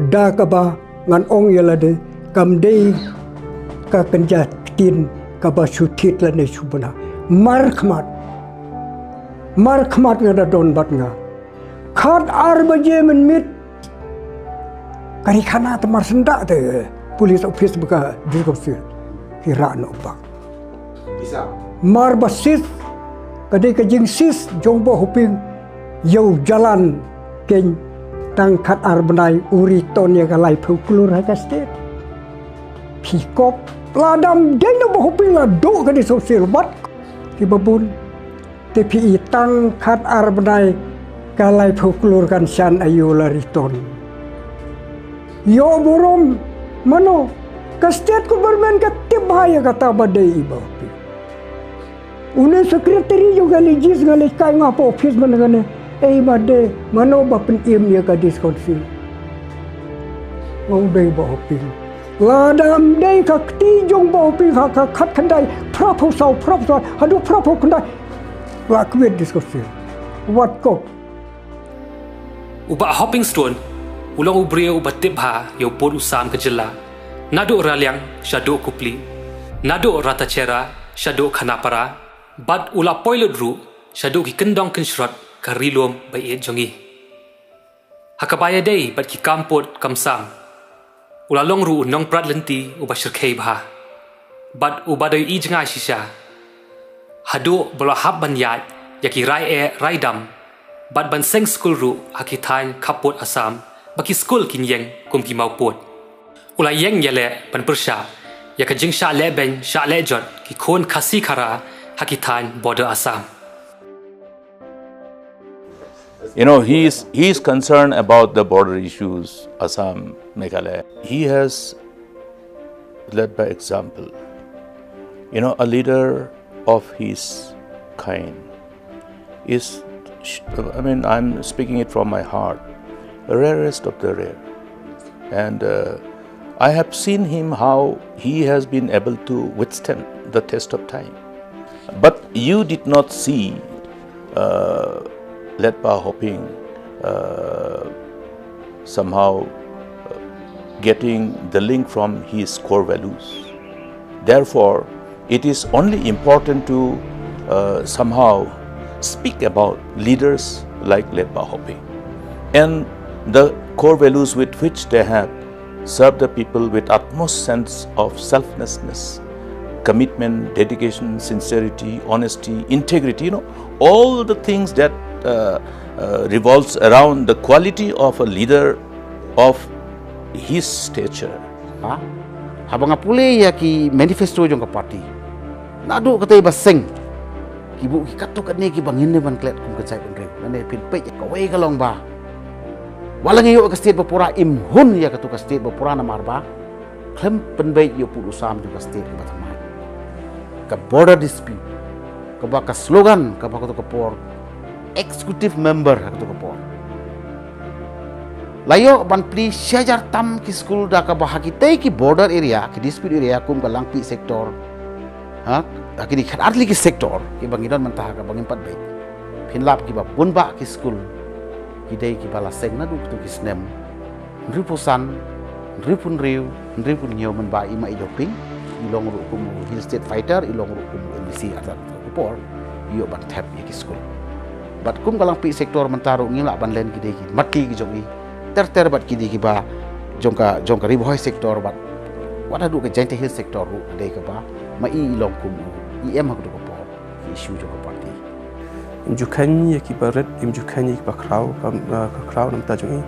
da kaba ngan ong ïa lade kam dei ka kynja ktien kaba shu thied lane shu bna. Markhmat. Markhmat nga da don bad nga. Khat ar baje mynmiet. Ka ri khana te mar syndah te police office ba ka Duty Council ki rah noh bak. Mar ba sis ka dei ka jingsis jong Bah Hoping ïa u jalan keiñ Tang khat ar bnai u return ïa ka laiphew klur ha ka state. Phi kop, la dam dei na Bah Hoping la duh ka District Council, wat ki babun. Te phi i tang khat ar bnai ka laiphew klur kan san aïu la return. Ïoh burom mano, ka state government ka tip bha ïa kata ba dei i Bah Hoping. Une secretary jong ka Legislators nga leit kai nga hapoh office mynne kane. Ei, ba dei mano ba pynim ïa ka District Council? Nga u dei Bah Hoping. La dam dei ka kti jong Bah Hoping ha ka khatkhyndai phraphew saw, phraphew saw haduh phraphew khyndai. La kwit District Council. Wat kop. U Bah Hoping Stone u long u briew uba tip bha ïa u pud u sam ka jylla. Naduh Raliang shaduh Kupli, naduh Ratachera shaduh Khanapara, bad u la poi lut ruh shaduh ki kyndong kynshrot ka ri lum ba ïeit jong ngi. Ha kaba ïadei bad ki kam pud kam sam, u la long ruh u nongprat lynti uba shyrkhei bha bad uba dei i jngai shisha. Haduh ba u la hap ban ïaid ïa ki rai eh rai dam bad ban seng skul ruh ha ki thaiñ khappud Assam, ba ki skul kin ïeng kum ki mawpud. U la ïeng ïaleh ban pyrshah ïa ka jingshah lehbeiñ shah lehjot ki khun Khasi Khara ha ki thaiñ border Assam. You know, he is, he is concerned about the border issues, Assam, Meghalaya. He has led by example. You know, a leader of his kind is, I mean, I'm speaking it from my heart, rarest of the rare. And uh, I have seen him how he has been able to withstand the test of time. But you did not see uh, Letpa Hoping uh, somehow uh, getting the link from his core values. Therefore, it is only important to uh, somehow speak about leaders like Letpa Hoping and the core values with which they have serve the people with utmost sense of selflessness, commitment, dedication, sincerity, honesty, integrity, you know, all the things that uh, uh, revolves around the quality of a leader of his stature. Ha? Haba nga pule ïa ki manifesto jong ka party, naduh katei ba seng ki buh ki katto katne kiba ngin dei ban klet kum ka jaitbynriew. Lane phin peit ïa kawei ka long ba, wat la ngi ïoh ka state ba pura, im hun ïa katu ka state ba pura namar ba khlem pynbeit ïa u pud u sam jong ka state kaba thymmai. Ka border dispute, kaba ka slogan kaba katu ka por, executive member ha katu ka por, la ïoh ban plie shi hajar tam ki skul da kaba ha kitei ki border area, ki dispute area, kum ka Langpih sector, ha, ha kine ki khatar tylli ki sector kiba ngi don mynta ha kaba ngim pat beit, phin lap kiba bun bah ki skul ki dei kiba la seng naduh katu ki snem hynriewphew san, hynriewphew hynriew, hynriewphew hynñiew, mynba i Maijoh Ping i long ruh kum u Hill State Fighter, i long ruh kum u MDC, artat ka por i ïoh ban thep ïa ki skul. Bad kum ka Langpih sector mynta ruh ngim lah ban len, ki dei ki mat ki jong i ter ter bad ki dei kiba jong ka, jong ka Ri Bhoi sector bad wat haduh ka Jaintia Hills sector ruh dei kaba ma i i long kum u EM ha katu ka por. Issue jong ka party. Im ju kheiñ ïa ki barit, im ju kheiñ ïa ki bakhraw, ka, ka khraw namar ta jong i.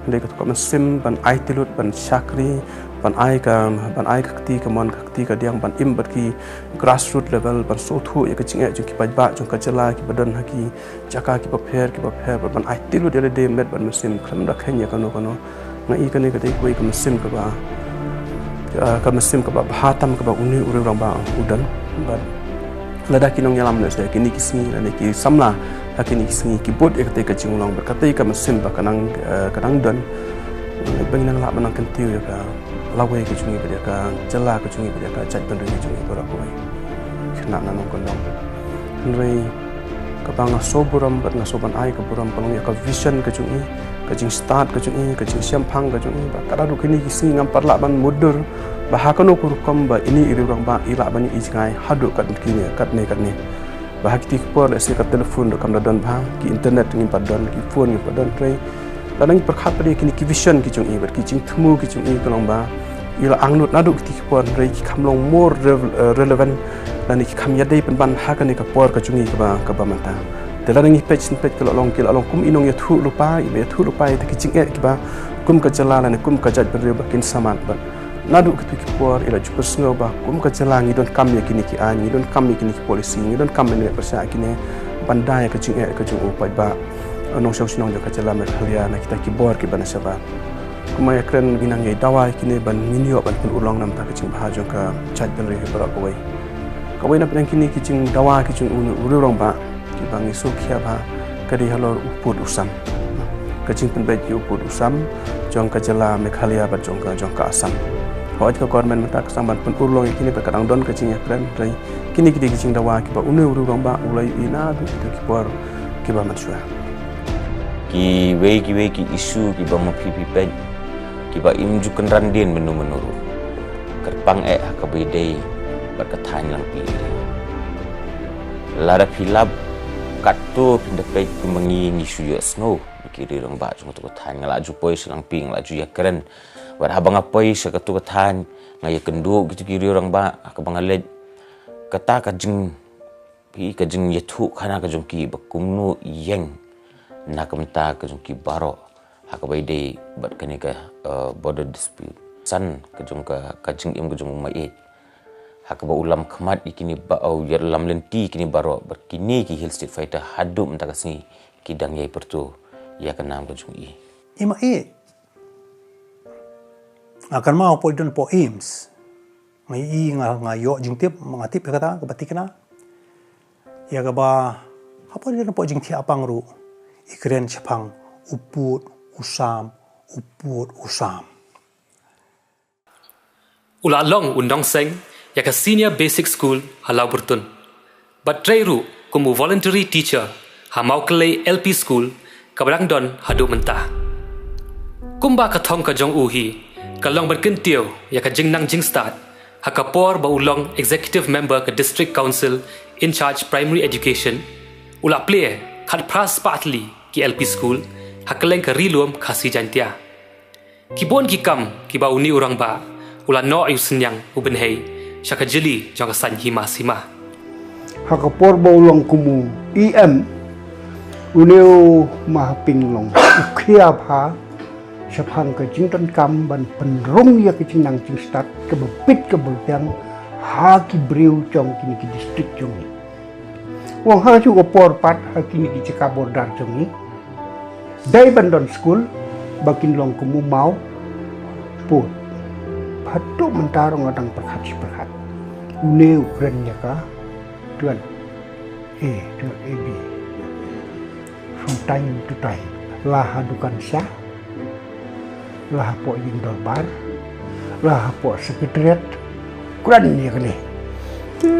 Hynrei katu ka mynsiem ban ai tylli lut, ban shakri, ban ai ka, ban ai ka kti kamon ka kti kadiang, ban im bad ki grassroot level, ban sngewthuh ïa ka jingeh jong ki paidbah jong ka jylla kiba don ha ki jaka kiba pher kiba pher, ban ai tylli lut ïa lade met bad mynsiem, khlem da kheiñ ïa kano kano. Nga i kane ka dei kawei ka mynsiem kaba, ah, ka mynsiem kaba bha tam kaba une u riewrangbah u don. Bad lada ki nongïalam lehse kine ki sngi lane ki samla ha kine ki sngi ki bud ïa katei ka jinglong bad katei ka mynsiem ba ka nang, eh, ka nang don. Ba ngin nang lah ban nang kyntiew ïa ka lawei ka jong ngi bad ïa ka jylla ka jong ngi bad ïa ka jaitbynriew ka jong ngi baroh kawei. Khynnah na nongkyndong. Hynrei kaba nga sngewburom bad nga sngew ban ai ka burom ka long ïa ka vision ka jong i, ka jingstad ka jong i, ka jingshemphang ka jong i, ba ka da ruh kine ki sngi ngam pat lah ban mutdur ba ha kano ka rukom ba ine i riewrangbah i lah ban ïoh i jngai haduh katne katne. Ba ha kiti ki por lehse ka telephone ruh kam da don bha, ki internet ngim pat don, ki phone ngim pat don, hynrei lada ngi pyrkhat pat ïa kine ki vision ki jong i bad ki jingthmu ki jong i ka long ba i la angnud naduh kiti ki por, hynrei ki kham long more rev-, eh, relevant lane ki kham ïadei pynban ha kane ka por ka jong i kaba, kaba mynta. Te lada ngi peit shin peit ka la long, ki la long kum i nongïathuhlypa, iba ïathuhlypa ïa kita ki jingeh kiba kum ka jylla lane kum ka jaitbynriew ba kin samad bad. Naduh kito ki por i la ju pynsngew ba kum ka jylla ngi donkam ïa kine ki aiñ, ngi donkam ïa kine ki policy, ngi donkam ban pyrshah ïa kine ban da ïa ka jingeh ka jong u paidbah nongshong shnong jong ka jylla Meghalaya na kita ki bor kiba na shabar. Kumba ïakren ngi nang ïai dawa ïa kine ban ngin ïoh ban pynurlong na bynta ka jingbha jong ka jaitbynriew baroh kawei. Kawei na pdeng kine ki jingdawa ki jong u, u riew rangbah kiba ngi sngewkhia bha ka dei halor u pud u sam. Ka jingpynbeit ïa u pud u sam jong ka jylla Meghalaya bad jong ka, jong ka Assam. Hooid ka government mynta ka sdang ban pynurlong ïa kine bad ka dang don ka jingïakren, hynrei kine ki dei ki jingdawa kiba une u riew rangbah u la ïohi naduh kito ki por kiba mynshuwa. Kiwei kiwei ki issue kiba ma phi phi peit kiba im ju kynran dien mynno mynno ruh, kyrpang eh ha kaba ïadei bad ka thaiñ Langpih. Lada phi lap katto phin da peit kumba ngi, ngi shu ïohsngew ki riew rangbah jong kato ka thaiñ. Nga la ju poi sha Langpih, nga la ju ïakren. Bad haba nga poi sha kato ka thaiñ, nga ïakynduh kito ki riew rangbah ha kaba nga leit. Kata ka jing phi ka jingïathuhkhana ka jong ki ba kumno ïeng na ka bynta ka jong ki baroh ha kaba ïadei bad kane ka, eh, border dispute. San ka jong ka, ka jingim ka jong u Maieit ha kaba u lam khmat ïa kine ba, u ïalam lynti ïa kine baroh bad kine ki Hill Street Fighter haduh mynta ka sngi ki dang ïai pyrto ïa ka nam ka jong i. I Maieit, nga kynmaw poi don poi AIIMS. Nga i nga, nga ïoh jingtip, nga tip ïa kata kaba thikna. Ïa kaba hapoh ri hapoh jingthiah pang ruh i kren shaphang u pud u sam, u pud u sam. U la long u nongseng ïa ka Senior Basic School ha Lawbyrtun. Bad trei ruh kum u voluntary teacher ha Mawkyllei L P School kaba dang don haduh mynta. Kumba ka thong ka jong u hi ka long ban kyntiew ïa ka jingnang jingstad ha ka por ba u long executive member ka District Council in charge Primary Education, u la plie khatphra spah tylli ki L P school ha kylleng ka Ri Lum Khasi Jaiñtia. Ki bun ki kam kiba une u rangbah u la noh ïa u synñiang u bynhei sha ka jylliew jong ka saiñ hima sima. Ha ka por ba u long kum u E M, une u Ma Hoping Long u khia bha shaphang ka jingdonkam ban pynrung ïa ka jingnang jingstad kaba bit kaba biang ha ki briew jong kine ki district jong ngi. Wan ha ka juh ka por pat ha kine ki jaka border jong ngi dei ban don skul ba kin long kum u maw pud. Haduh mynta ruh nga dang pyrkhat shi pyrkhat. Une u kren ïa ka twelve A, twelve A B. From time to time, la ha dukan sha, la hapoh ïing dorbar, la hapoh secretariat, kren ïa kane. Te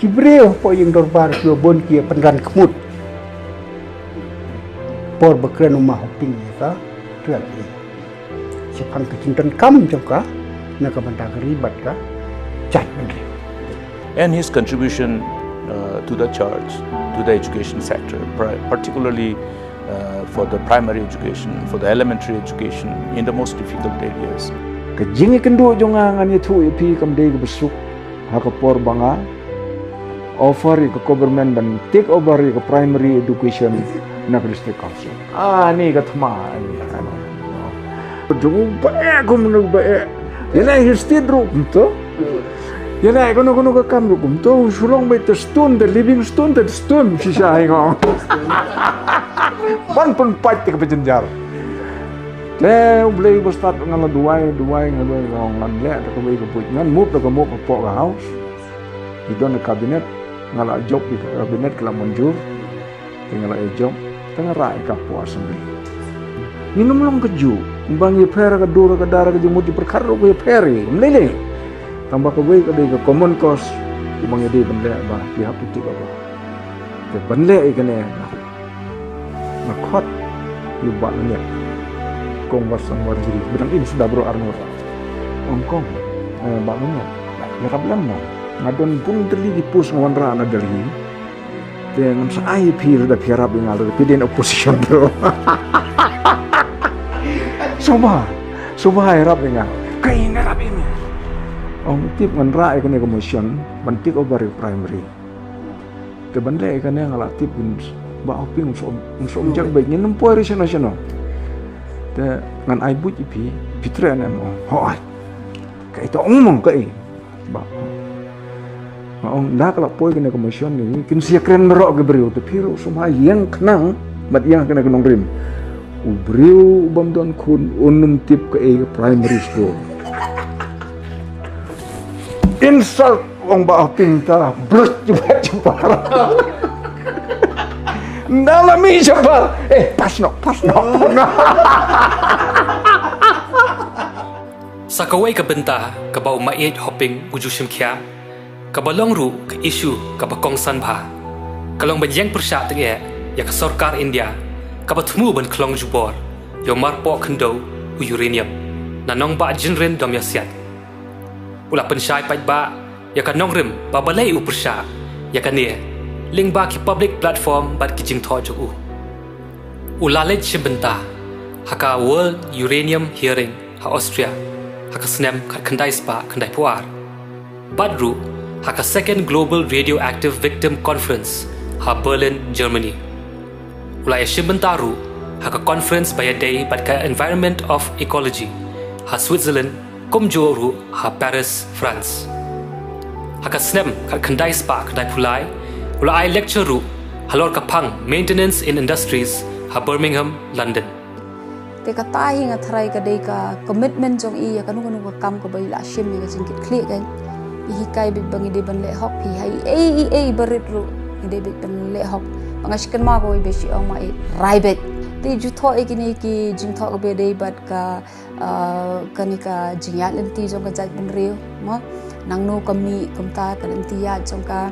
ki briew hapoh ïing dorbar kiba bun ki ïa pynran khmut por ba kren u Ma Hoping ïa ka twelve A. Shaphang ka jingdonkam jong ka na ka bynta ka ri bad ka jaitbynriew. And his contribution, uh, to the church, to the education sector, pri-, particularly, uh, for the primary education, for the elementary education in the most difficult areas. Ka jingïakynduh jong nga ngan ïathuh ïa phi kam dei kaba suk ha ka por ba nga offer ïa ka government ban take over ïa ka primary education na ka District Council. Ah, ni ka thma, ni ka thma. Jong u ba eh, kum u ba eh. Ïa na hi state ruh kumto. Ïa na kano kano ka kam ruh kumto. U shu long beit te stone, te living stone, te stone shisha hi ngong. Ban pynpait te ka ba jynjar. Te U Blei ba stad nga la duwai, duwai, nga duwai, nga ngan leh te kawei ka buit, ngan move te ka move hapoh ka house. Ki don ka cabinet, nga la jop ïa ka cabinet ka la mynjur. Te nga la ïa jop, te nga rah ïa ka hapoh assembly. Ngin ym long kajuh, ym ba ngi pher ka dur ka dar ka jingmut jingpyrkhat ruh ka ïa pher ïa, ym lei lei. Tang ba kawei ka dei ka common cause, ym ba ngi dei ban leh ba, we have to take over. Te ban leh ïa kane, nga khot ïa u Bah Laniat. Kong Watson Warjri, ba dang im suda baroh arngut. Ong kong, eh, Bah Laniat, ïarap lem mo. Nga don bun tylli ki post nga wanrah na Delhi. Te ngan sa ai phi lada phi ïarap ïa nga lada phi dei na opposition ruh. Sngewbha, sngewbha ïarap ïa nga. Kaei ngan ïarap ïa me? Ong tip ngan rah ïa kane ka motion ban take over ïa ka primary. Te ban leh kane nga la tip un, Bah Hoping un shu, un shu jak beit, ngin ym poi re shano shano. Te ngan ai buit ïa phi, phi treh ne em? Hooid. Kaei to ong mo, kaei? Bah, nga ong, da ka la poi kane ka motion ne, kin sa ïakren baroh ki briew, te phi ruh sngewbha ïeng khnang bad ïeng kane ka nongrim. U briew u bym don khun un ym tip kaei ka primary school. Insult, ong Bah Hoping, ta blush jubet jubet. Nda la mih shabar. Eh, pass noh, pass noh. Sa kawei ka bynta kaba u Maieit Hoping u ju shim khia, kaba long ruh ka issue kaba kongsan bha, ka long ban ïeng pyrshah tyngeh ïa ka sorkar India kaba thmu ban khlong jubor ïa u marpoh khyndew u uranium na nongbah Jinrin Dom Ïasiat. U la pynshai paidbah ïa ka nongrim ba balei u pyrshah ïa kane lyngba ki public platform bad ki jingthoh jong u. U la leit shim bynta ha ka World Uranium Hearing ha Austria ha ka snem khatkhyndai spah khyndaiphew ar, bad ruh ha ka Second Global Radioactive Victim Conference ha Berlin, Germany. U la ïashim bynta ruh ha ka conference ba ïadei bad ka Environment of Ecology ha Switzerland, kumjuh ruh ha Paris, France. Ha ka snem khatkhyndai spah khyndaiphew lai, u la ai lecture ruh halor ka phang Maintenance in Industries ha Birmingham, London. Te kata hi nga tharai ka dei ka commitment jong i ïa kano kano ka kam kaba i la shim ïa ka jingkitkhlieh kan. I hikai beit ba ngi dei ban leh hok, phi ha i ei i ei ba rit ruh ngi dei beit ban leh hok. Ba nga shu kynmaw kawei ba shu ong ma i rai beit. Te i ju thoh ïa kine ki jingthoh kaba dei bad ka, ah, kane ka jingïaid lynti jong ka jaitbynriew, mo. Nangno ka mih kumta ka lynti ïaid jong ka.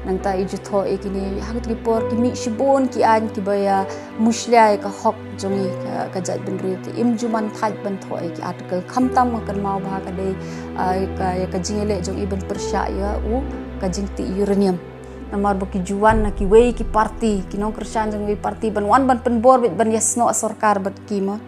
Nangta i ju thoh ïa kine ha kito ki por ki mih shibun ki aiñ kiba ïa mushlia ïa ka hok jong i ka, ka jaitbynriew. Te im ju man thait ban thoh ïa ki article, khamtam nga kynmaw ba ka dei, ah, ïa ka, ïa ka jingïaleh jong i ban pyrshah ïa u ka jingtih uranium. Namar ba ki ju wan na kiwei ki parti, ki nongkyrshan jong kiwei parti ban wan ban pynbor beit ban ïasnoh sorkar bad ki, mo.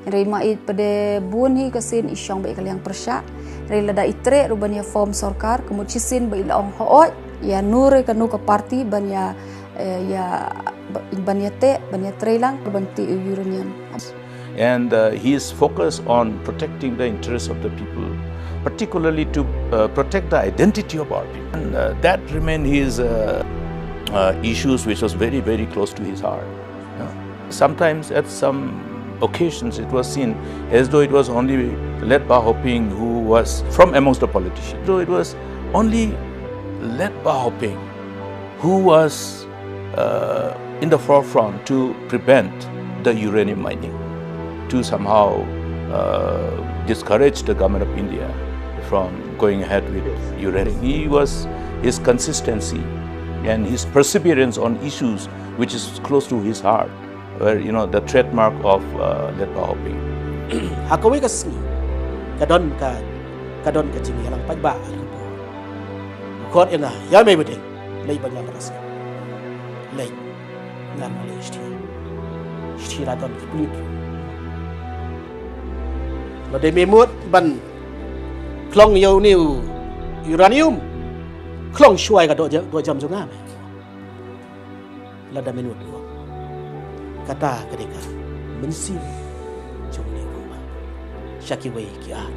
Hynrei ma i pat de bun hi ka sien i shong beit ka liang pyrshah. Hynrei lada i treh ruh ban ïa form sorkar, ka mut shisien ba i la ong hooid, ïa nur ïa kano ka parti ban ïa, eh, ïa, ban ïa teh, ban ïa trei lang, ban tih uranium. And, uh, he is focused on protecting the interests of the people, particularly to, uh, protect the identity of our people. And, uh, that remained his, uh, uh, issues which was very, very close to his heart. Yeah. Sometimes at some occasions it was seen as though it was only late Bah Hoping who was from amongst the politicians. Though it was only late Bah Hoping who was, uh, in the forefront to prevent the uranium mining, to somehow, uh, discourage the government of India from going ahead with uranium. He was, his consistency and his perseverance on issues which is close to his heart, where, you know, the trademark of, uh, late Bah Hoping. Ha kawei ka sngi ka don ka, ka don ka jingïalang paidbah ha Ringpur. Khot ïa nga, ïa mei ba dei lei ba nga ras. Lei ngan ma lei shti. Shti la don ki pulit. Lada me mut ban khlong ïa une u uranium, khlong shuwa ïa ka doh ja-, doh jam jong nga me. Lada me mut ruh. Kata ka dei ka mynsiem jong une u rangbah sha kiwei ki ar.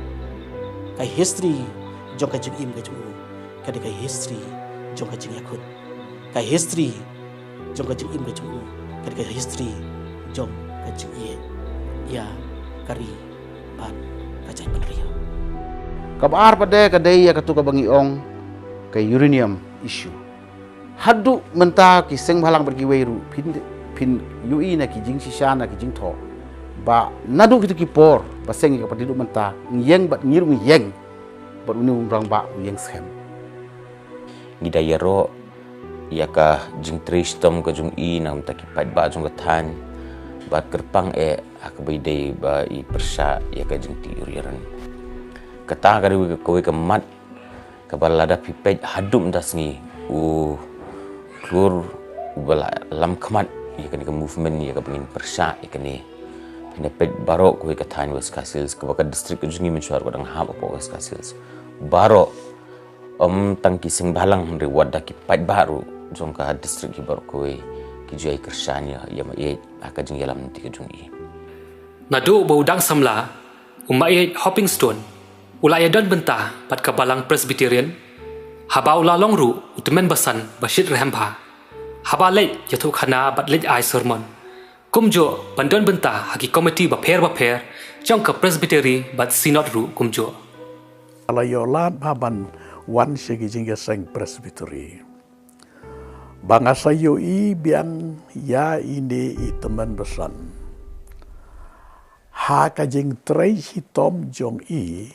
Ka history jong ka jingim ka jong u ka dei ka history jong ka jingïakhun. Ka history jong ka jingim ka jong u ka dei ka history jong ka jingïeit ïa ka ri bad ka jaitbynriew. Kaba ar pat de ka dei ïa katu kaba ngi ong ka uranium issue. Haduh mynta ki seng bhalang bad kiwei ruh phin, phin ïohi na ki jingshisha na ki jingthoh ba naduh kitu ki por ba seng ïa ka pat haduh mynta ngi ïeng bad ngi ruh ngi ïeng bad une u rangbah u ïeng skhem. Ngi da ïaroh ïa ka jingtrei shitom ka jong i na ka bynta ki paidbah jong ka thaiñ bad kyrpang eh ha kaba i dei ba i pyrshah ïa ka jingtih uranium. Kata ka dei kawei ka mat kaba lada phi peit haduh mynta sngi u klur uba la lam khmat ïa kane ka movement ïa kaba ngin pyrshah ïa kane. Phin da peit baroh kawei ka thaiñ West Khasi Hills kaba ka district ka jong ngi mynshuwa ruh ka dang hap hapoh West Khasi Hills. Baroh, ym tang ki seng bhalang hynrei wat da ki paidbah ruh jong ka district ki baroh kawei ki ju ïai kyrshan ïa, ïa Maieit ha ka jingïalam lynti ka jong i. Naduh ba u dang samla, u Maieit Hoping Stone u la ïadon bynta bad ka Balang Presbyterian, haba u la long ruh u tymmen basan ba shit rhem bha, haba leit ïathuhkhana bad leit ai sermon, kumjuh ban don bynta ha ki komiti bapher bapher jong ka Presbytery bad Synod ruh kumjuh. Ka la ïoh lad bha ban wan sha ki jingïaseng Presbytery. Ba nga sa ïohi biang ïa ine i tymmen basan ha ka jingtrei shitom jong i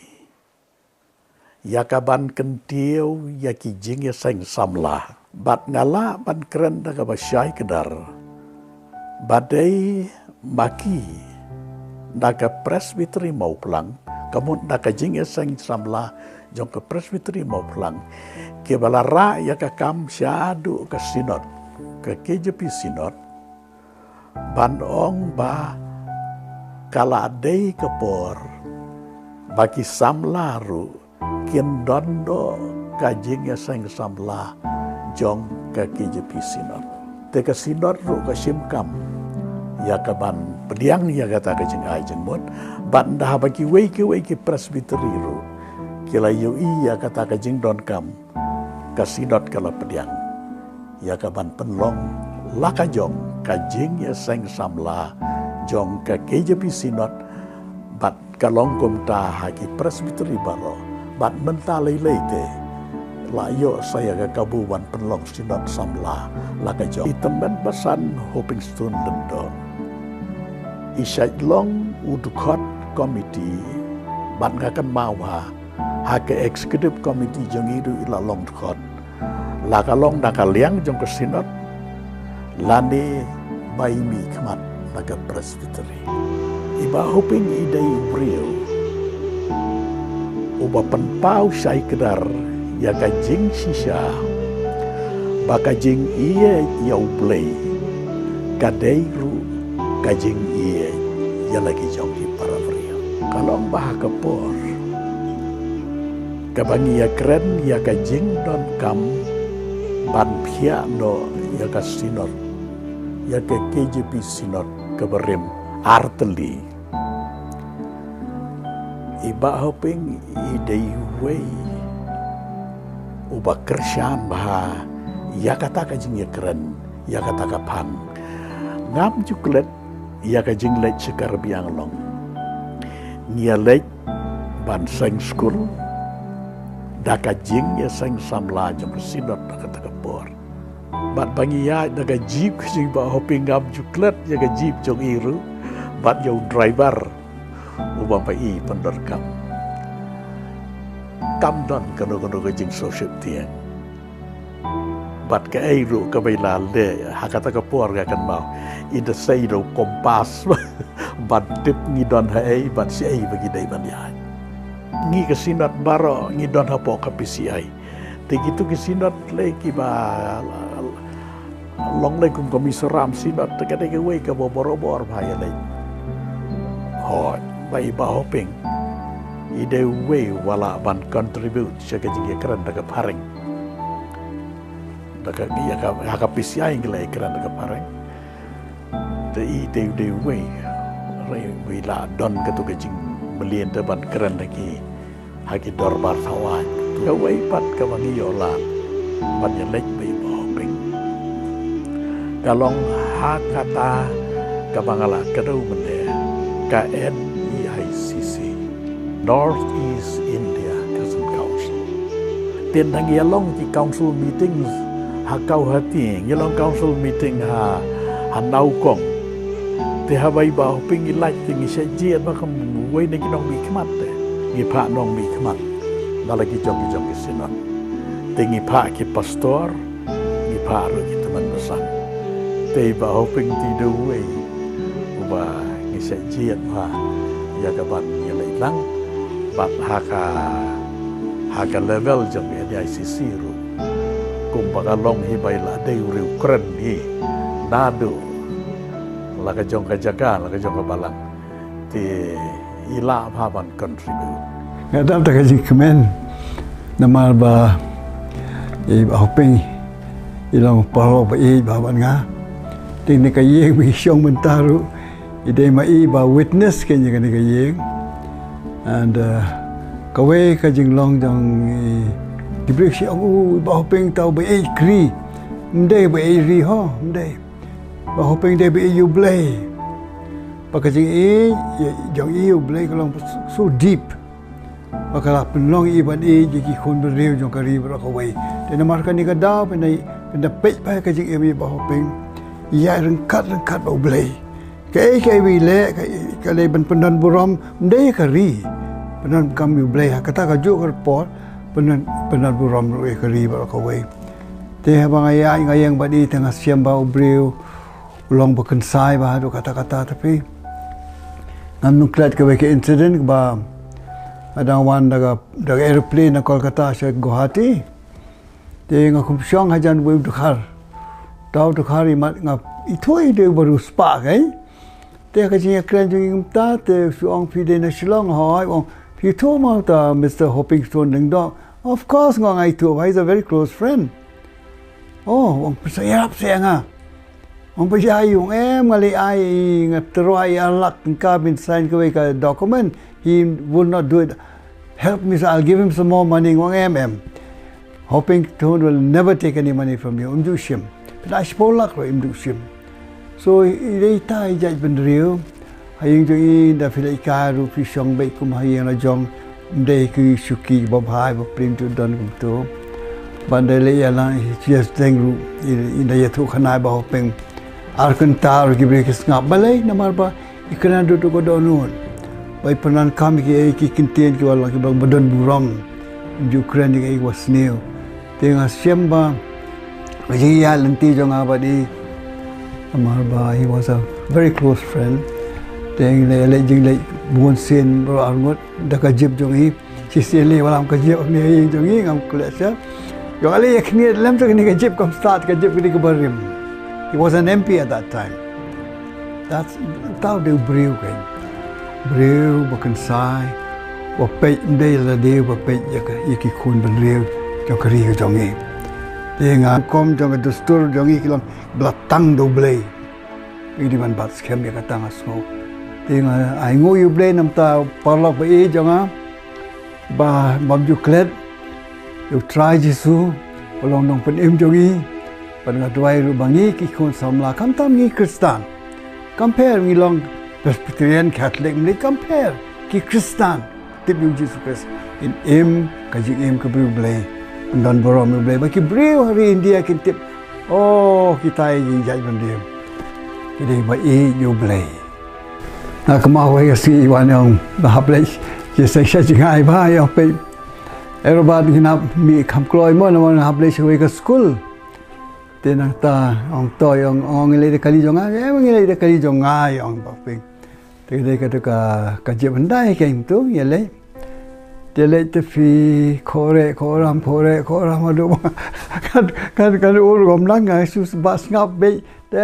ïa ka ban kyntiew ïa ki jingïaseng samla. Bad nga lah ban kren da kaba shai kdar ba dei ma ki na ka Presbytery Mawphlang, ka mut na ka jingïaseng samla jong ka Presbytery Mawphlang, kiba la rah ïa ka kam shaduh ka Synod, ka K J P Synod, ban ong ba ka la dei ka por ba ki samla ruh kin don noh ka jingïaseng samla jong ka K J P Synod. Te ka Synod ruh ka shim kam ïa ka ban pdiang ïa kata ka jingai jingmut, bad ynda haba kiwei kiwei ki Presbytery ruh ki la ïohi ïa kata ka jingdonkam, ka Synod ka la pdiang ïa ka ban pynlong la ka jong ka jingïaseng samla jong ka K J P Synod, bad ka long kumta ha ki Presbytery baroh, bad mynta lei lei te la ïoh sa ïa ka kabu ban pynlong Synod samla la ka jong i tymmen basan Hoping Stone Lyngdoh. I shait long u dkhot komiti, bad nga kynmaw ha ha ka executive committee jong i ruh i la long dkhot, la ka long na ka liang jong ka Synod lane ba i mihkhmat na ka Presbytery. I Bah Hoping i dei u briew uba pynpaw shai kdar ïa ka jingshisha ba ka jingïeit ïa U Blei ka dei ruh ka jingïeit ïa la ki jong ki para briew. Ka long ba ha ka por kaba ngi ïakren ïa ka jingdonkam ban phiah noh ïa ka Synod, ïa ka K J P Synod kaba rim artylli, i Bah Hoping i dei uwei uba kyrshan bha ïa kata ka jingïakren, ïa kata ka phang. Ngam ju klet ïa ka jingleit sha Karbi Anglong. Ngi ïaleit ban seng skul da ka jingïaseng samla jong ka Synod ha kata ka por. Bad ba ngi ïaid da ka jeep ka jong i Bah Hoping, ngam ju klet ïa ka jeep jong i ruh bad ïa u driver uba ma i pyndonkam. Kam don kano kano ka jingsngewsih tieng. Bad kaei ruh kaba i la leh ha kata ka por, nga kynmaw, i da sei da u kompas ban tip ngi don haei bad shaei ba ngi dei ban ïaid. Ngi ka Synod baroh ngi don hapoh ka P C I. Te kitu ki Synod lei kiba long lei kum ka Mizoram Synod, te ka dei kawei kaba barobor bha ïaleit. Hooid, ba i Bah Hoping i dei uwei uba lah ban contribute sha ka jingïakren da ka phareng. Da ka, ïa ka, ha ka P C I ngi la ïakren da ka phareng. Te i dei, dei uwei, uwei, uwei la don katu ka jingmlien te ban kren ha ki, ha ki dorbar thawaiñ. Kawei pat kaba ngi ïoh lad ban ïaleit bad i Bah Hoping ka long ha kata kaba nga la kdew mynne, ka N E I C C, North East India Christian Council. Te nang ïa long ki council meetings ha Guwahati, ïa long council meeting ha, ha Nowkong. Te haba i Bah Hoping i leit te ngi shah jied bha kum uwei na ki nongmihkhmat te. Ngi phah nongmihkhmat na la ki jong ki jong ki Synod. Te ngi phah ki pastor, ngi phah ruh ki tymmen basan. Te i Bah Hoping te i dei uwei uba ngi shah jied bha ïa ka ban ïaleit lang bad ha ka, ha ka level jong ka N E I C C ruh. Kumba ka long hi ba i la dei u riewkren hi naduh la ka jong ka jaka, la ka jong ka balang. Te i lah bha ban contribute. Nga dap da ka jingkmen namar ba i Bah Hoping I long paralok ba ïeit bha bad nga. Te kane ka ïing ba ngi shong mynta ruh, i dei ma i ba witness kein ïa kane ka ïing. And uh, kawei ka jinglong jong i, ki briew ki ong, u Bah Hoping uta uba ïeit ka ri. Ym dei ba ïeit ri ho, ym dei. Bah Hoping dei ba ïeit ïa U Blei. Ba ka jingïeit jong i ïa U Blei ka long so, so deep. Ba ka la pynlong ïa i ban ïeit ïa ki khun bynriew jong ka ri baroh kawei. Te namar kane ka daw phin da, phin da peit bha ïa ka jingim i Bah Hoping. Ïaid ryngkat ryngkat bad U Blei. Kaei kaei ba i leh, ka, ka leh ban pyndon burom, ym dei ïa ka ri. Pyndonkam ïa U Blei ha kata kajuh ka por, pyndon, pyndon burom ruh ïa ka ri baroh kawei. Te haba nga ïaid nga ïeng bad i te nga shem ba u briew u long ba kynsai bha haduh katta katta, te phi. Ngam nang klet kawei ka incident kaba nga dang wan da ka, da ka aeroplane na Kolkata sha Guwahati. Te nga khum shong hajan uwei u dkhar. Uta u dkhar i mat nga ithuh i dei u ba riewspah kein. Te ha ka jingïakren jong ngi kumta te u ong, phi dei na Shillong? Hooid. U ong, phi ithuh mo uta Mister Hopingstone Lyngdoh? Of course nga ong nga ithuh, he's a very close friend. Oh, u ong, phin sa ïarap sa ïa nga? U ong, ba ïa u? U ong, em, nga leit ai, nga tyrwa ïa ar lak tyngka ban sign kawei ka document. He will not do it. Help me, sir, I'll give him some more money. Nga ong, em, em. Hopingstone will never take any money from you. Ym ju shim. Phi da shiphew lak ruh ym ju shim. So i dei ita i jait bynriew. Ha ïing jong i, ynda phi leit kai ruh phi shong beit kum ha ïing la jong. Ym dei ki shuki ba bha ba prin ju don kumto. Ban da leit ïalang, i just deng ruh, i, ynda ïathuh khana i Bah Hoping, ar kynta ruh ki briew ki sngap. Balei? Namar ba i kren haduh ka dohnud. Ba i pyndonkam ïa ki, ïa ki kyntien kiba long, kiba long ba don burom. Ym ju kren ïa ki, ïa kiba sniew. Te nga shem ba ka jingïaid lynti jong nga bad i, namar ba he was a very close friend. Te ngi leit, leit jingleit bun sien baroh arngut da ka jeep jong i. Shisien lei wallam ka jeep ne, ïing jong i ngam klet shuh. Ïoh lei ïa khyndiat lem te kane ka jeep kam start, ka jeep kane kaba rim. He was an M P at that time. That's, uta u dei u briew kein. Briew ba kynsai, ba peit, ym dei lade, ba peit ïa ka, ïa ki khun bynriew jong ka ri ka jong i. Te nga kum jong ka dustur jong i ki long ba la tang da U Blei. Ngi dei ban bat skhem ïa kata nga sngew. Te nga ainguh ïa U Blei namar uta u paralok ba ïeit jong nga, ba bym ju klet ïa U Trai Jisu, ba long nongpynim jong ngi. Bad nga duwai ruh ba ngi ki khun samla, khamtam ngi Khristan, kam pher ngi long Presbyterian, Catholic, ym dei, kam pher, ki Khristan, tip ïa U Jisu Khrist, ngin im ka jingim ka briew Blei, ban don burom ïa U Blei, ba ki briew ha ri India kin tip, oh, kita ki jait bynriew ki dei ba ïeit ïa U Blei. Nga kynmaw kawei ka sngi wan ïong ba hap leit sha, sha jngai bha, ïong peit, eh, Robert, ngi nap mih kham kloi mo, namar nga hap leit sha kawei ka skul. Te nangta ong, to, ïong, ong, ngi leit da kali jong nga, eh, ngi leit da kali jong nga, ïong ba ping. Te ka dei ka, ka, ka jeep Hyundai kein, to ïaleit. Te leit te phi, khore, khoram, khore, khoram, haduh ba kan, kan, kan ur gom lang, nga shu ba sngap beit. Te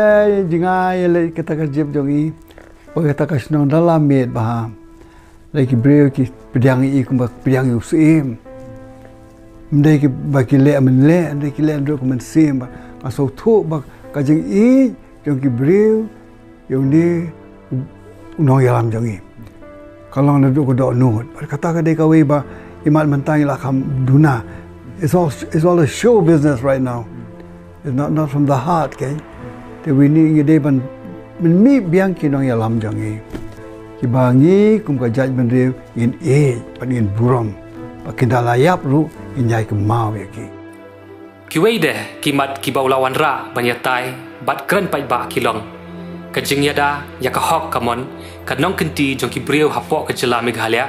jngai ïaleit kata ka jeep jong i. Ba kata ka shnong da la miet bha. Lei ki briew ki pdiang ïa i kumba pdiang ïa u syiem. Ym dei ki ba ki leh mynleh, ym dei ki leh naduh ka mynsiem ba. Nga sngewthuh ba ka jingïeit jong ki briew ïa une u nongïalam jong ngi ka long naduh ka dohnud. Bad kata ka dei kawei ba imat mynta ngi la kham duna. It's all, it's all a show business right now. It's not, not from the heart, okay? Te wi ni ngi dei ban, ban mih biang ki nongïalam jong ngi, kiba ngi kum ka jaitbynriew ngin ïeit bad ngin burom ba kin da la ïap ruh ngin ïai kynmaw ïa ki. Kiwei de ki mat kiba u la wanrah ban ïatai bad kren paidbah ki long ka jingïada ïa ka hok ka mon ka nongkynti jong ki briew hapoh ka jylla Meghalaya,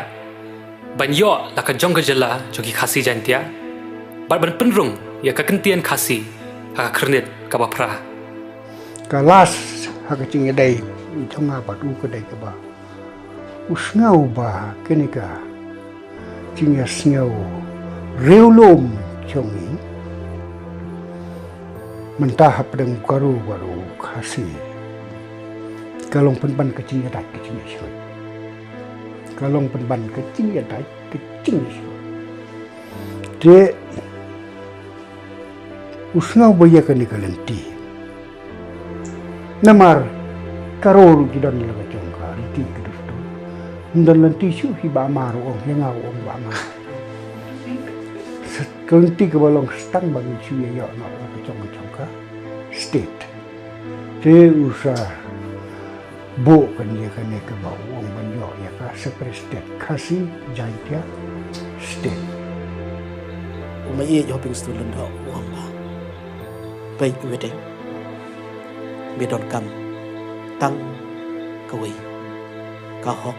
ban ïoh la ka jong ka jylla jong ki Khasi Jaiñtia, bad ban pynrung ïa ka ktien Khasi ha ka khyrnit kaba phra. Ka last ha ka jingïadei jong nga bad u ka dei kaba u sngew ba kane ka jingïasngew riewlum jong ngi mynta hapdeng u Garo bad u Khasi ka long pynban ka jingïadei ka jingïasngew. Ka long pynban ka jingïadei ka jingïasngew. Te U sngew ba ïa kane ka lynti. Namar ka ror ki don la ka jong ka lynti ka dur tu. Don lynti shu hi ba mar ong ïa nga ong ba mar. Ka lynti ka ba long stang ba ngin shu ïa ïoh na la ka jong ka jong ka state. Te u sa buh kan ïa kane ka ba u ong ban ïoh ïa ka separate state, Khasi Jaintia state. U ma ïa Hoping Stu Lyngdoh u ong ba peit u weteng, me donkam tang kawei ka hok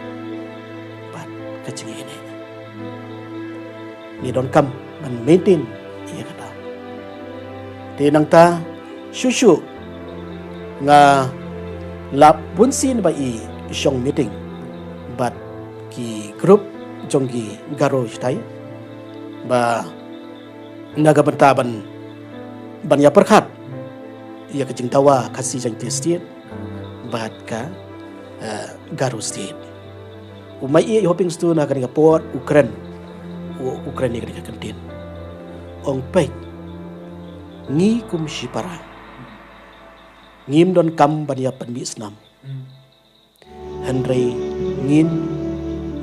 bad ka jingïaineh. Ngi donkam ban maintain ïa kata. Te nangta shuh shuh nga lap bun sien ba i shong meeting bad ki group jong ki Garo shatai ba na ka bynta ban ban ïa pyrkhat ïa ka jingdawa Khasi Jaintia State bad ka, eh, Garo State. U ma ïa Hoping Stu na kane ka por u kren, u, u kren ïa kane ka kyntien. Ong peit, ngi kum shipara ngim donkam ban ïa pynmih snam. Hynrei ngin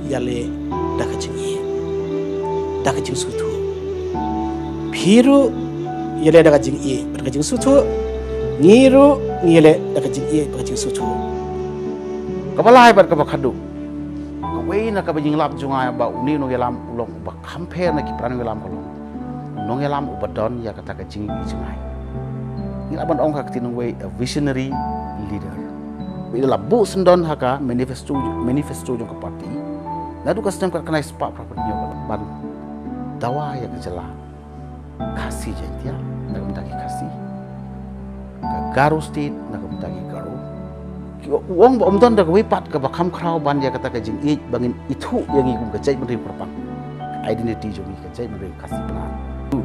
ïaleh da ka jingïeit, da ka jingsngewthuh. Phi ruh ïaleh da ka jingïeit bad ka jingsngewthuh. Ngi ruh ngi ïaleh da ka jingïeit bad ka jingsngewthuh. Kaba lai bad kaba khadduh, kawei na kaba jingïalap jong nga ba une u nongïalam u long uba kham pher na ki para nongïalam ka long u nongïalam uba don ïa kata ka jingïeit jingai. Ngi lah ban ong ka ktien nongwei a visionary leader. Ba i la buh syndon ha ka manifesto, manifesto jong ka party. Naduh ka snem khatkhyndai spah phra phew hynñiew ban dawa ïa ka jylla Khasi Jaintia na ka bynta ki Khasi, ka Garo State na ka bynta ki Garo. Ki u ong ba ym don da kawei pat kaba kham khraw ban ïa kata ka jingïeit ba ngin ithuh ïa ngi kum ka jaitbynriew kyrpang, ka identity jong ngi ka jaitbynriew Khasi Pnar.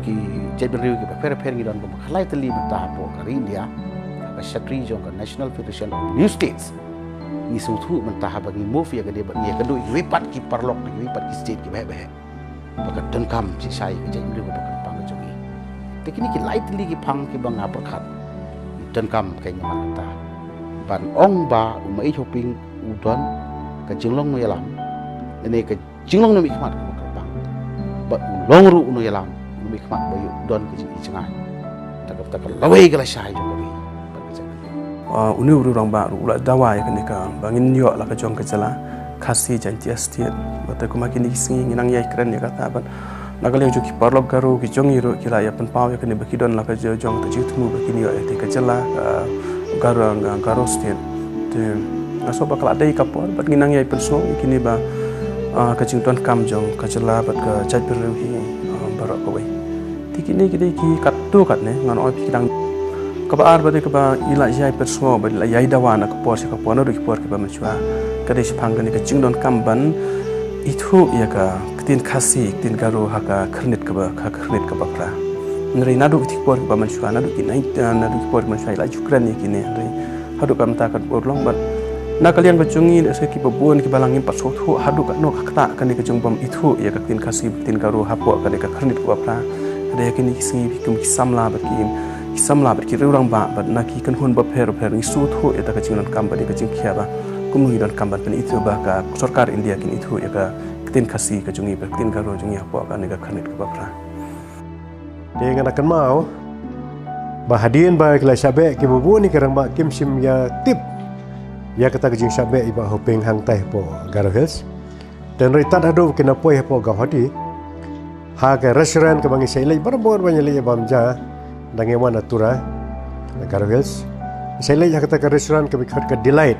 Ki jaitbynriew kiba pher pher ngi don ba khalai tylli mynta hapoh ka ri India, ka shatri jong ka National Federation of New States. Ngi sngewthuh mynta haba ngi move ïa kane bad ngi ïakynduh ïa kiwei pat ki paralok na kiwei pat ki state kiba heh ba heh. Ba ka donkam shisha ïa ka jaitbynriew kaba kyrpang ka jong ngi. Te kine ki lai tylli ki phang kiba nga pyrkhat, ngi donkam ka ïing mane mynta ban ong ba u ma i Hoping u don ka jinglong nongïalam, lane ka jinglong nongmihkhmat kaba kyrpang. Bad u long ruh u nongïalam u nongmihkhmat ba ïoh don ka jingïeit jingai. Ta ka, ta ka lawei ka lashai jong ka ri bad ka jaitbynriew. Ah, une u rangbah ruh u la dawa ïa kane ka ba ngin ïoh la ka jong ka jylla Khasi Jaintia State. Bad te kumba kine ki sngi ngi nang ïai kren ïa kata bad na ka liang jong ki paralok Garo ki jong ngi ruh ki la ïa pynpaw ïa kane ba ki don la ka jong ka jingthmu ba kin ïoh ïa kane ka jylla, ah, Garo, Garo State. Te nga sngew ba ka la dei ka por bad ngi nang ïai pynsngew ïa kine ba, ah, ka jingdonkam jong ka jylla bad ka jaitbynriew hi, ah, baroh kawei. Te kine ki dei ki katto katne ngan ong ïa phi ki dang. Kaba ar ba dei kaba i la ïai pynsngew bad i la ïai dawa na ka por sha ka por naduh ki por kiba mynshuwa. Ka dei shaphang kane ka jingdonkam ban ithuh ïa ka ktien Khasi, ktien Garo ha ka khyrnit kaba, ha ka khyrnit kaba phra. Hynrei naduh ki por kiba mynshuwa, naduh ki nine, eh, naduh ki por kiba mynshuwa i la ju kren ïa kine, hynrei haduh ka mynta kan urlong bad na ka liang ka jong ngi lehse kiba bun kiba la ngim pat sngewthuh haduh katno ka ktah kane ka jingbym ithuh ïa ka ktien Khasi, ktien Garo hapoh kane ka khyrnit kaba phra. Hynrei kine ki sngi kum ki samla bad ki, ki samla bad ki riew rangbah bad na ki kynhun bapher bapher ngi sngewthuh ïa kata ka jingdonkam bad ïa ka jingkhia ba kumno ngi donkam ban pynithuh ba ka sorkar India kin ithuh ïa ka ktien Khasi ka jong ngi bad ktien Garo jong ngi hapoh kane ka khyrnit kaba phra. Te nga da kynmaw ba hadien ba ki la shah beh kiba bun ki rangbah kim shym ïa tip ïa kata ka jingshah beh i Bah Hoping hangtai hapoh Garo Hills. Te hynrei tad haduh ki na poi hapoh Guwahati ha ka restaurant kaba ngi shah leit barabor ba ngi leit bam ja da ngi wan na Tura na Garo Hills. Shah leit ha kata ka restaurant kaba khot ka Delight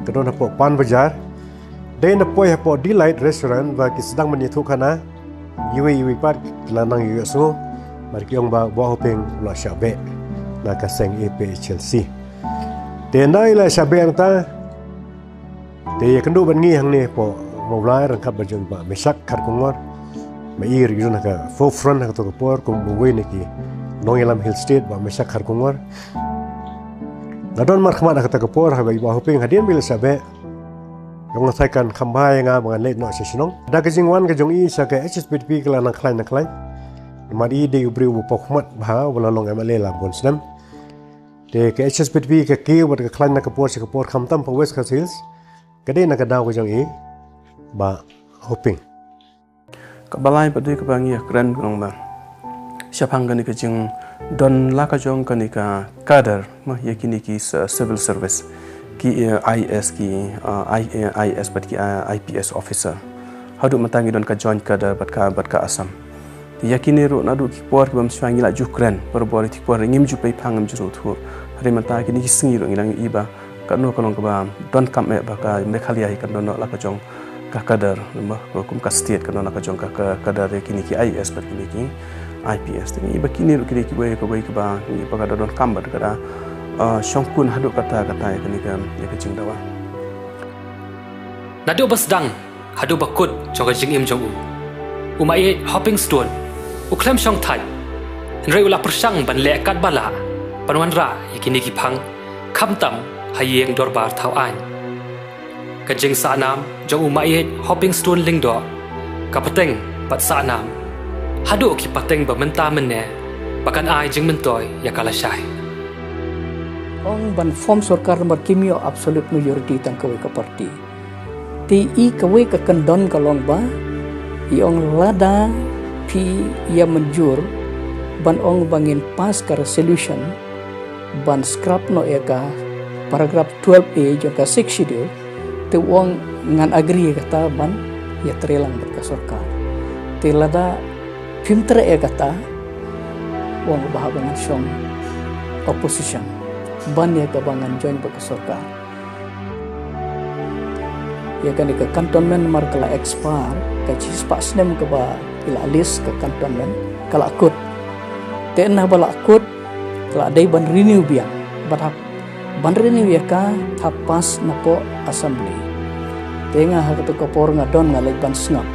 ka don hapoh Pan Bazaar. Dei na poi hapoh Delight Restaurant ba ki sdang ban ïathuh khana. Iwei iwei pat ki la nang ïohsngew bad ki ong ba Bah Hoping u la shah beh na ka seng A P H L C. Te ynda i la shah beh hangta te ïakynduh bad ngi hangne hapoh Mawlai ryngkat bad jong Bah Meshak Kharkongor. Ba i ruh i don ha ka forefront ha kato ka por kum uwei na ki nongïalam Hill State, Bah Meshak Kharkongor. Nga don markhmat ha kata ka por haba i Bah Hoping hadien ba i la shah beh. Ïa nga thait kan kham bha ïa nga ba ngan leit noh sha shnong. Da ka jingwan ka jong i sha ka H S P D P ka la nang khlaiñ nang khlaiñ. Namar i dei u briew ba pawkhmat bha, ba la long M L A la bun snem. Te ka H S P D P ka kiew bad ka khlaiñ na ka por sha ka por, khamtam pa West Khasi Hills. Ka dei na ka daw ka jong i Bah Hoping. Kaba lai pat dei kaba ngi ïakren ka long ba shaphang kane ka jingdon la ka jong kane ka cadre, mo, ïa kine ki s-, civil service, ki, eh, I A S, ki, eh, I-, eh, I A S bad ki, eh, I P S officer. Haduh mynta ngi don ka joint cadre bad ka, bad ka Assam. Ïa kine ruh naduh ki por ki bym shuwa ngi la ju kren, barabor ki por ngim ju pei phang, ngim ju sngewthuh. Hynrei mynta kine ki sngi ruh ngi la ïohi ba kano ka long kaba donkam eh ba ka Meghalaya hi kan don noh la ka jong ka cadre, mo, kum ka state kan don la ka jong ka, ka cadre ïa kine ki I A S bad kine ki I P S. Te ngi ïohi ba kine ruh kine kiwei, kiwei kaba ngi ïohi ba ka da donkam bad ka da, ah, shongkun haduh katta katta ïa kane ka, ïa ka jingdawa. Naduh ba sdang haduh ba kut jong ka jingim jong u, u Maieit Hoping Stone u khlem shong thait, hynrei u la pyrshang ban leh katba lah ban wanrah ïa kine ki phang, khamtam ha ïing dorbar thaw aiñ. Ka jingsahnam jong u Maieit Hoping Stone Lyngdoh ka pateng bad sahnam haduh ki pateng ba mynta mynne ba kan ai jingmyntoi ïa ka lashai. Ong ban form sorkar namar kim ïoh absolute majority tang kawei ka party. Te i kawei ka kyndon ka long ba i ong lada phi ïa mynjur ban ong ba ngin pass ka resolution ban scrap noh ïa ka paragraph twelve A jong ka Sixth Schedule, te u ong ngan agree ïa kata ban ïatrei lang bad ka sorkar. Te lada phim treh ïa kata, u ong ba hap ba ngan shong opposition ban ïa kaba ngan join bad ka sorkar. Ïa kane ka cantonment namar ka la expire, ka shispah snem kaba i la lease ka cantonment ka la kut. Te na ba la kut, ka la dei ban renew biang, bad hap ban renew ïa ka, hap pass na poh assembly. Te nga ha kato ka por nga don, nga leit ban sngap,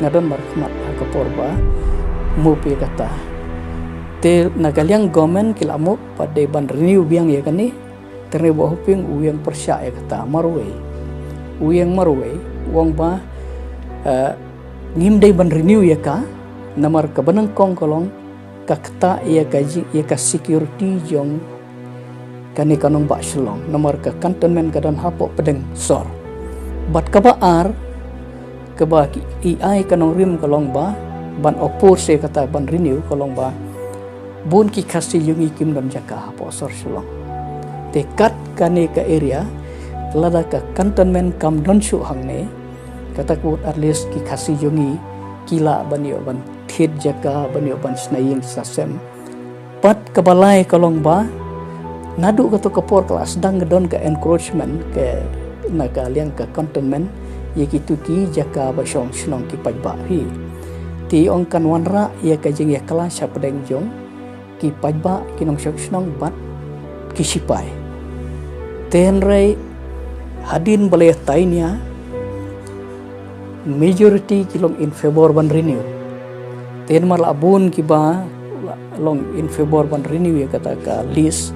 nga don markhmat ha ka por ba move ïa kata. Te na ka liang government ki la move ba dei ban renew biang ïa kane. Te hynrei Bah Hoping u ïeng pyrshah ïa kata marwei. U ïeng marwei, u ong ba, eh, ngim dei ban renew ïa ka, namar kaba nyngkong ka long ka ktah ïa ka ji-, ïa ka security jong kane ka nongbah Shillong, namar ka cantonment ka don hapoh pdeng sor. Bad kaba ar, kaba ki, i ai ka nongrim ka long ba ban oppose ïa kata ban renew ka long ba bun ki Khasi jong ngi kim don jaka hapoh sor Shillong. Te kat kane ka area, lada ka cantonment kam don shuh hangne, kata ka mut at least ki Khasi jong ngi ki lah ban ïoh ban thied jaka, ban ïoh ban shna ïing shna sem. Bad kaba lai ka long ba naduh kato ka por ka la sdang ka don ka encroachment ka na ka liang ka cantonment ïa kito ki jaka ba shong shnong ki paidbah hi. Te i ong kan wanrah ïa ka jingïakhlad shapdeng jong ki paidbah, ki nongshong shnong bad ki sipai. Te hynrei hadien ba la ïatai nia, majority ki long in favour ban renew. Te namar la bun kiba long in favour ban renew ïa kata ka lease.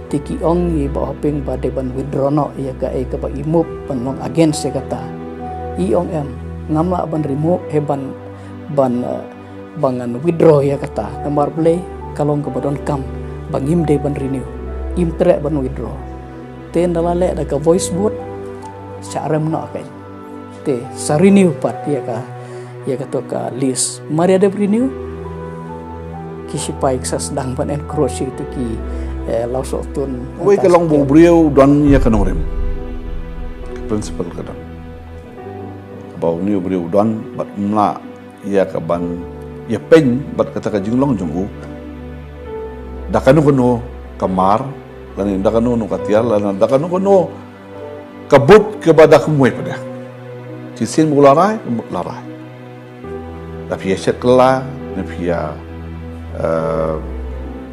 Te ki ong i Bah Hoping ba dei ban withdraw noh ïa kaei kaba i move ban long against ïa kata. I ong em, ngam lah ban remove, eh, ban, ban, eh, ba ngan withdraw ïa kata. Namar balei, ka long kaba donkam ba ngim dei ban renew. Im treh ban withdraw. Te ynda la leh da ka voice vote, sa rem noh ka. Te sa renew pat ïa ka, ïa kato ka lease. Mar ïa dep renew, ki sipai ki sa sdang ban encroach ïa kito ki, eh, lawsohtun. Wei ka long ba u briew u don ïa ka nongrim. Ka principle ka don. Ba une u briew u don bad um lah ïa ka ban ïa pyn bad kata ka jinglong jong u. Da kano kano ka mar, lane da kano kano ka tiar, lane da kano kano ka bud kaba da kumwei pat de. Shisien ba u la rai, u la rai. Da phi ïa shet kylla, ne phi ïa, eh,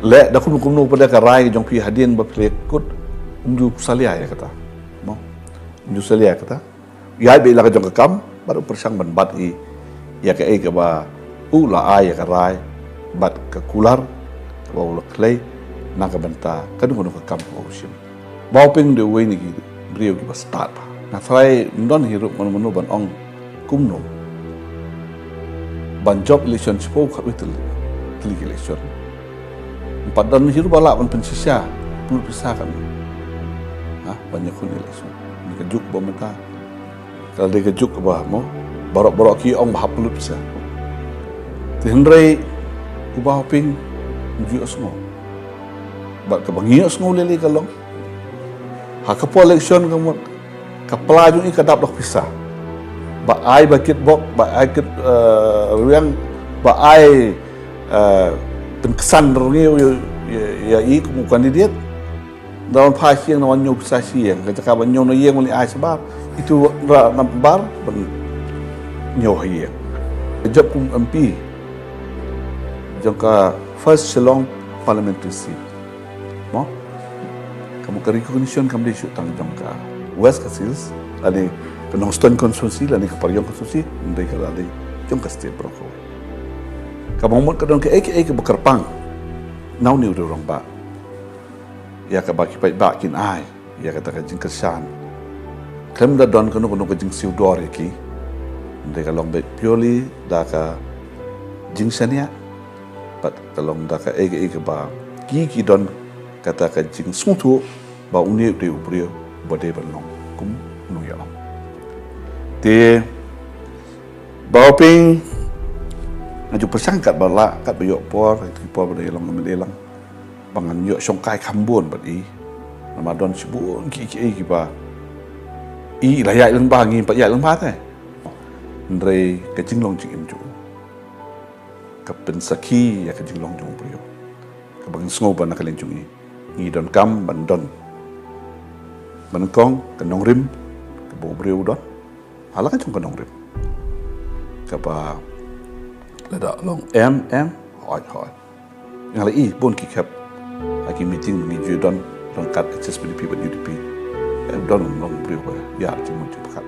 leh da kumno kumno pat de ka rai jong phi hadien ba phi leh kut, um ju salia ïa kata. Mo? Um ju salia ïa kata. Ïa bad la ka jong ka kam, bad u pyrshang ban bat i, ïa kaei kaba u la ai ïa ka rai, bad ka kular, kaba u la khlei, na ka bynta, kano kano ka kam kaba u shim. Bah Hoping u dei uwei na ki briew kiba stad bha. Nga tharai ym don hi ruh mano mano ban ong kumno. Ban jop election shiphew khatwei tylli. Klik election. Pat don hi ruh ba lah ban pynshisha, pynlut pisa kan. Ha, ban ïakhun election. Ni ka juk ba mynta. Ka dei ka juk ba mo. Baroh baroh ki ong ba hap pynlut pisa. Te hynrei u Bah Hoping u ju ïohsngew. Bad kaba ngi ïohsngew lei lei ka long, ha ka por election ka mut ka pla jong i ka dap da ka pisa. Ba ai ba kit bok, ba ai kit, eh, rwiang, ba ai, eh, pynksan rngiew ïa, ïa, ïa i kum u candidate. Da wan phai sha ïing, da wan ñiew pisa sha ïing. Ka jaka ban ñiew na ïing, wan leit ai shabar. Itu ra nambar ban ñiew ha ïing. Jop kum M P jong ka First Shillong Parliamentary Seat. Mo? Ka mut ka recognition kam dei shuh tang jong ka West Khasi Hills, lane ka Nongstoiñ constituency, lane ka Pariong constituency, hynrei ka la dei jong ka state baroh kawei. Kaba mut ka don kaei kaei kaba kyrpang na une u rangbah, ïa kaba ki paidbah kin ai ïa kata ka jingkyrshan. Khlem da don kano kano ka jingsiew dor ïa ki. Hynrei ka long beit purely da ka jingshaniah. Bad ka long da kaei kaei kaba ki, ki don kata ka jingsngewthuh ba une u dei u briew ba dei ban long kum u nongïalam. Te Bah Hoping, nga ju pyrshang katba lah, katba ïoh por, ki por ba dei long M L A lang, ba ngan ïoh shongkai kham bun bad i. Namar don shibun ki, ki, kiei kiba i la ïaid lyngba, ngim pat ïaid lyngba te. Hynrei ka jinglong jingim jong u ka pynsakhi ïa ka jinglong jong u briew. Kaba ngi sngew ba na ka liang jong i ngi donkam ban don, ban kong ka nongrim kaba u briew u don. Ha la ka jong ka nongrim kaba lada long em, em, hooid, hooid. Nga la i bun ki khep ha ki meeting ngi ju don, don kat H S P D P bad U D P. Em, don long briew ba ïa jingmut jingpyrkhat.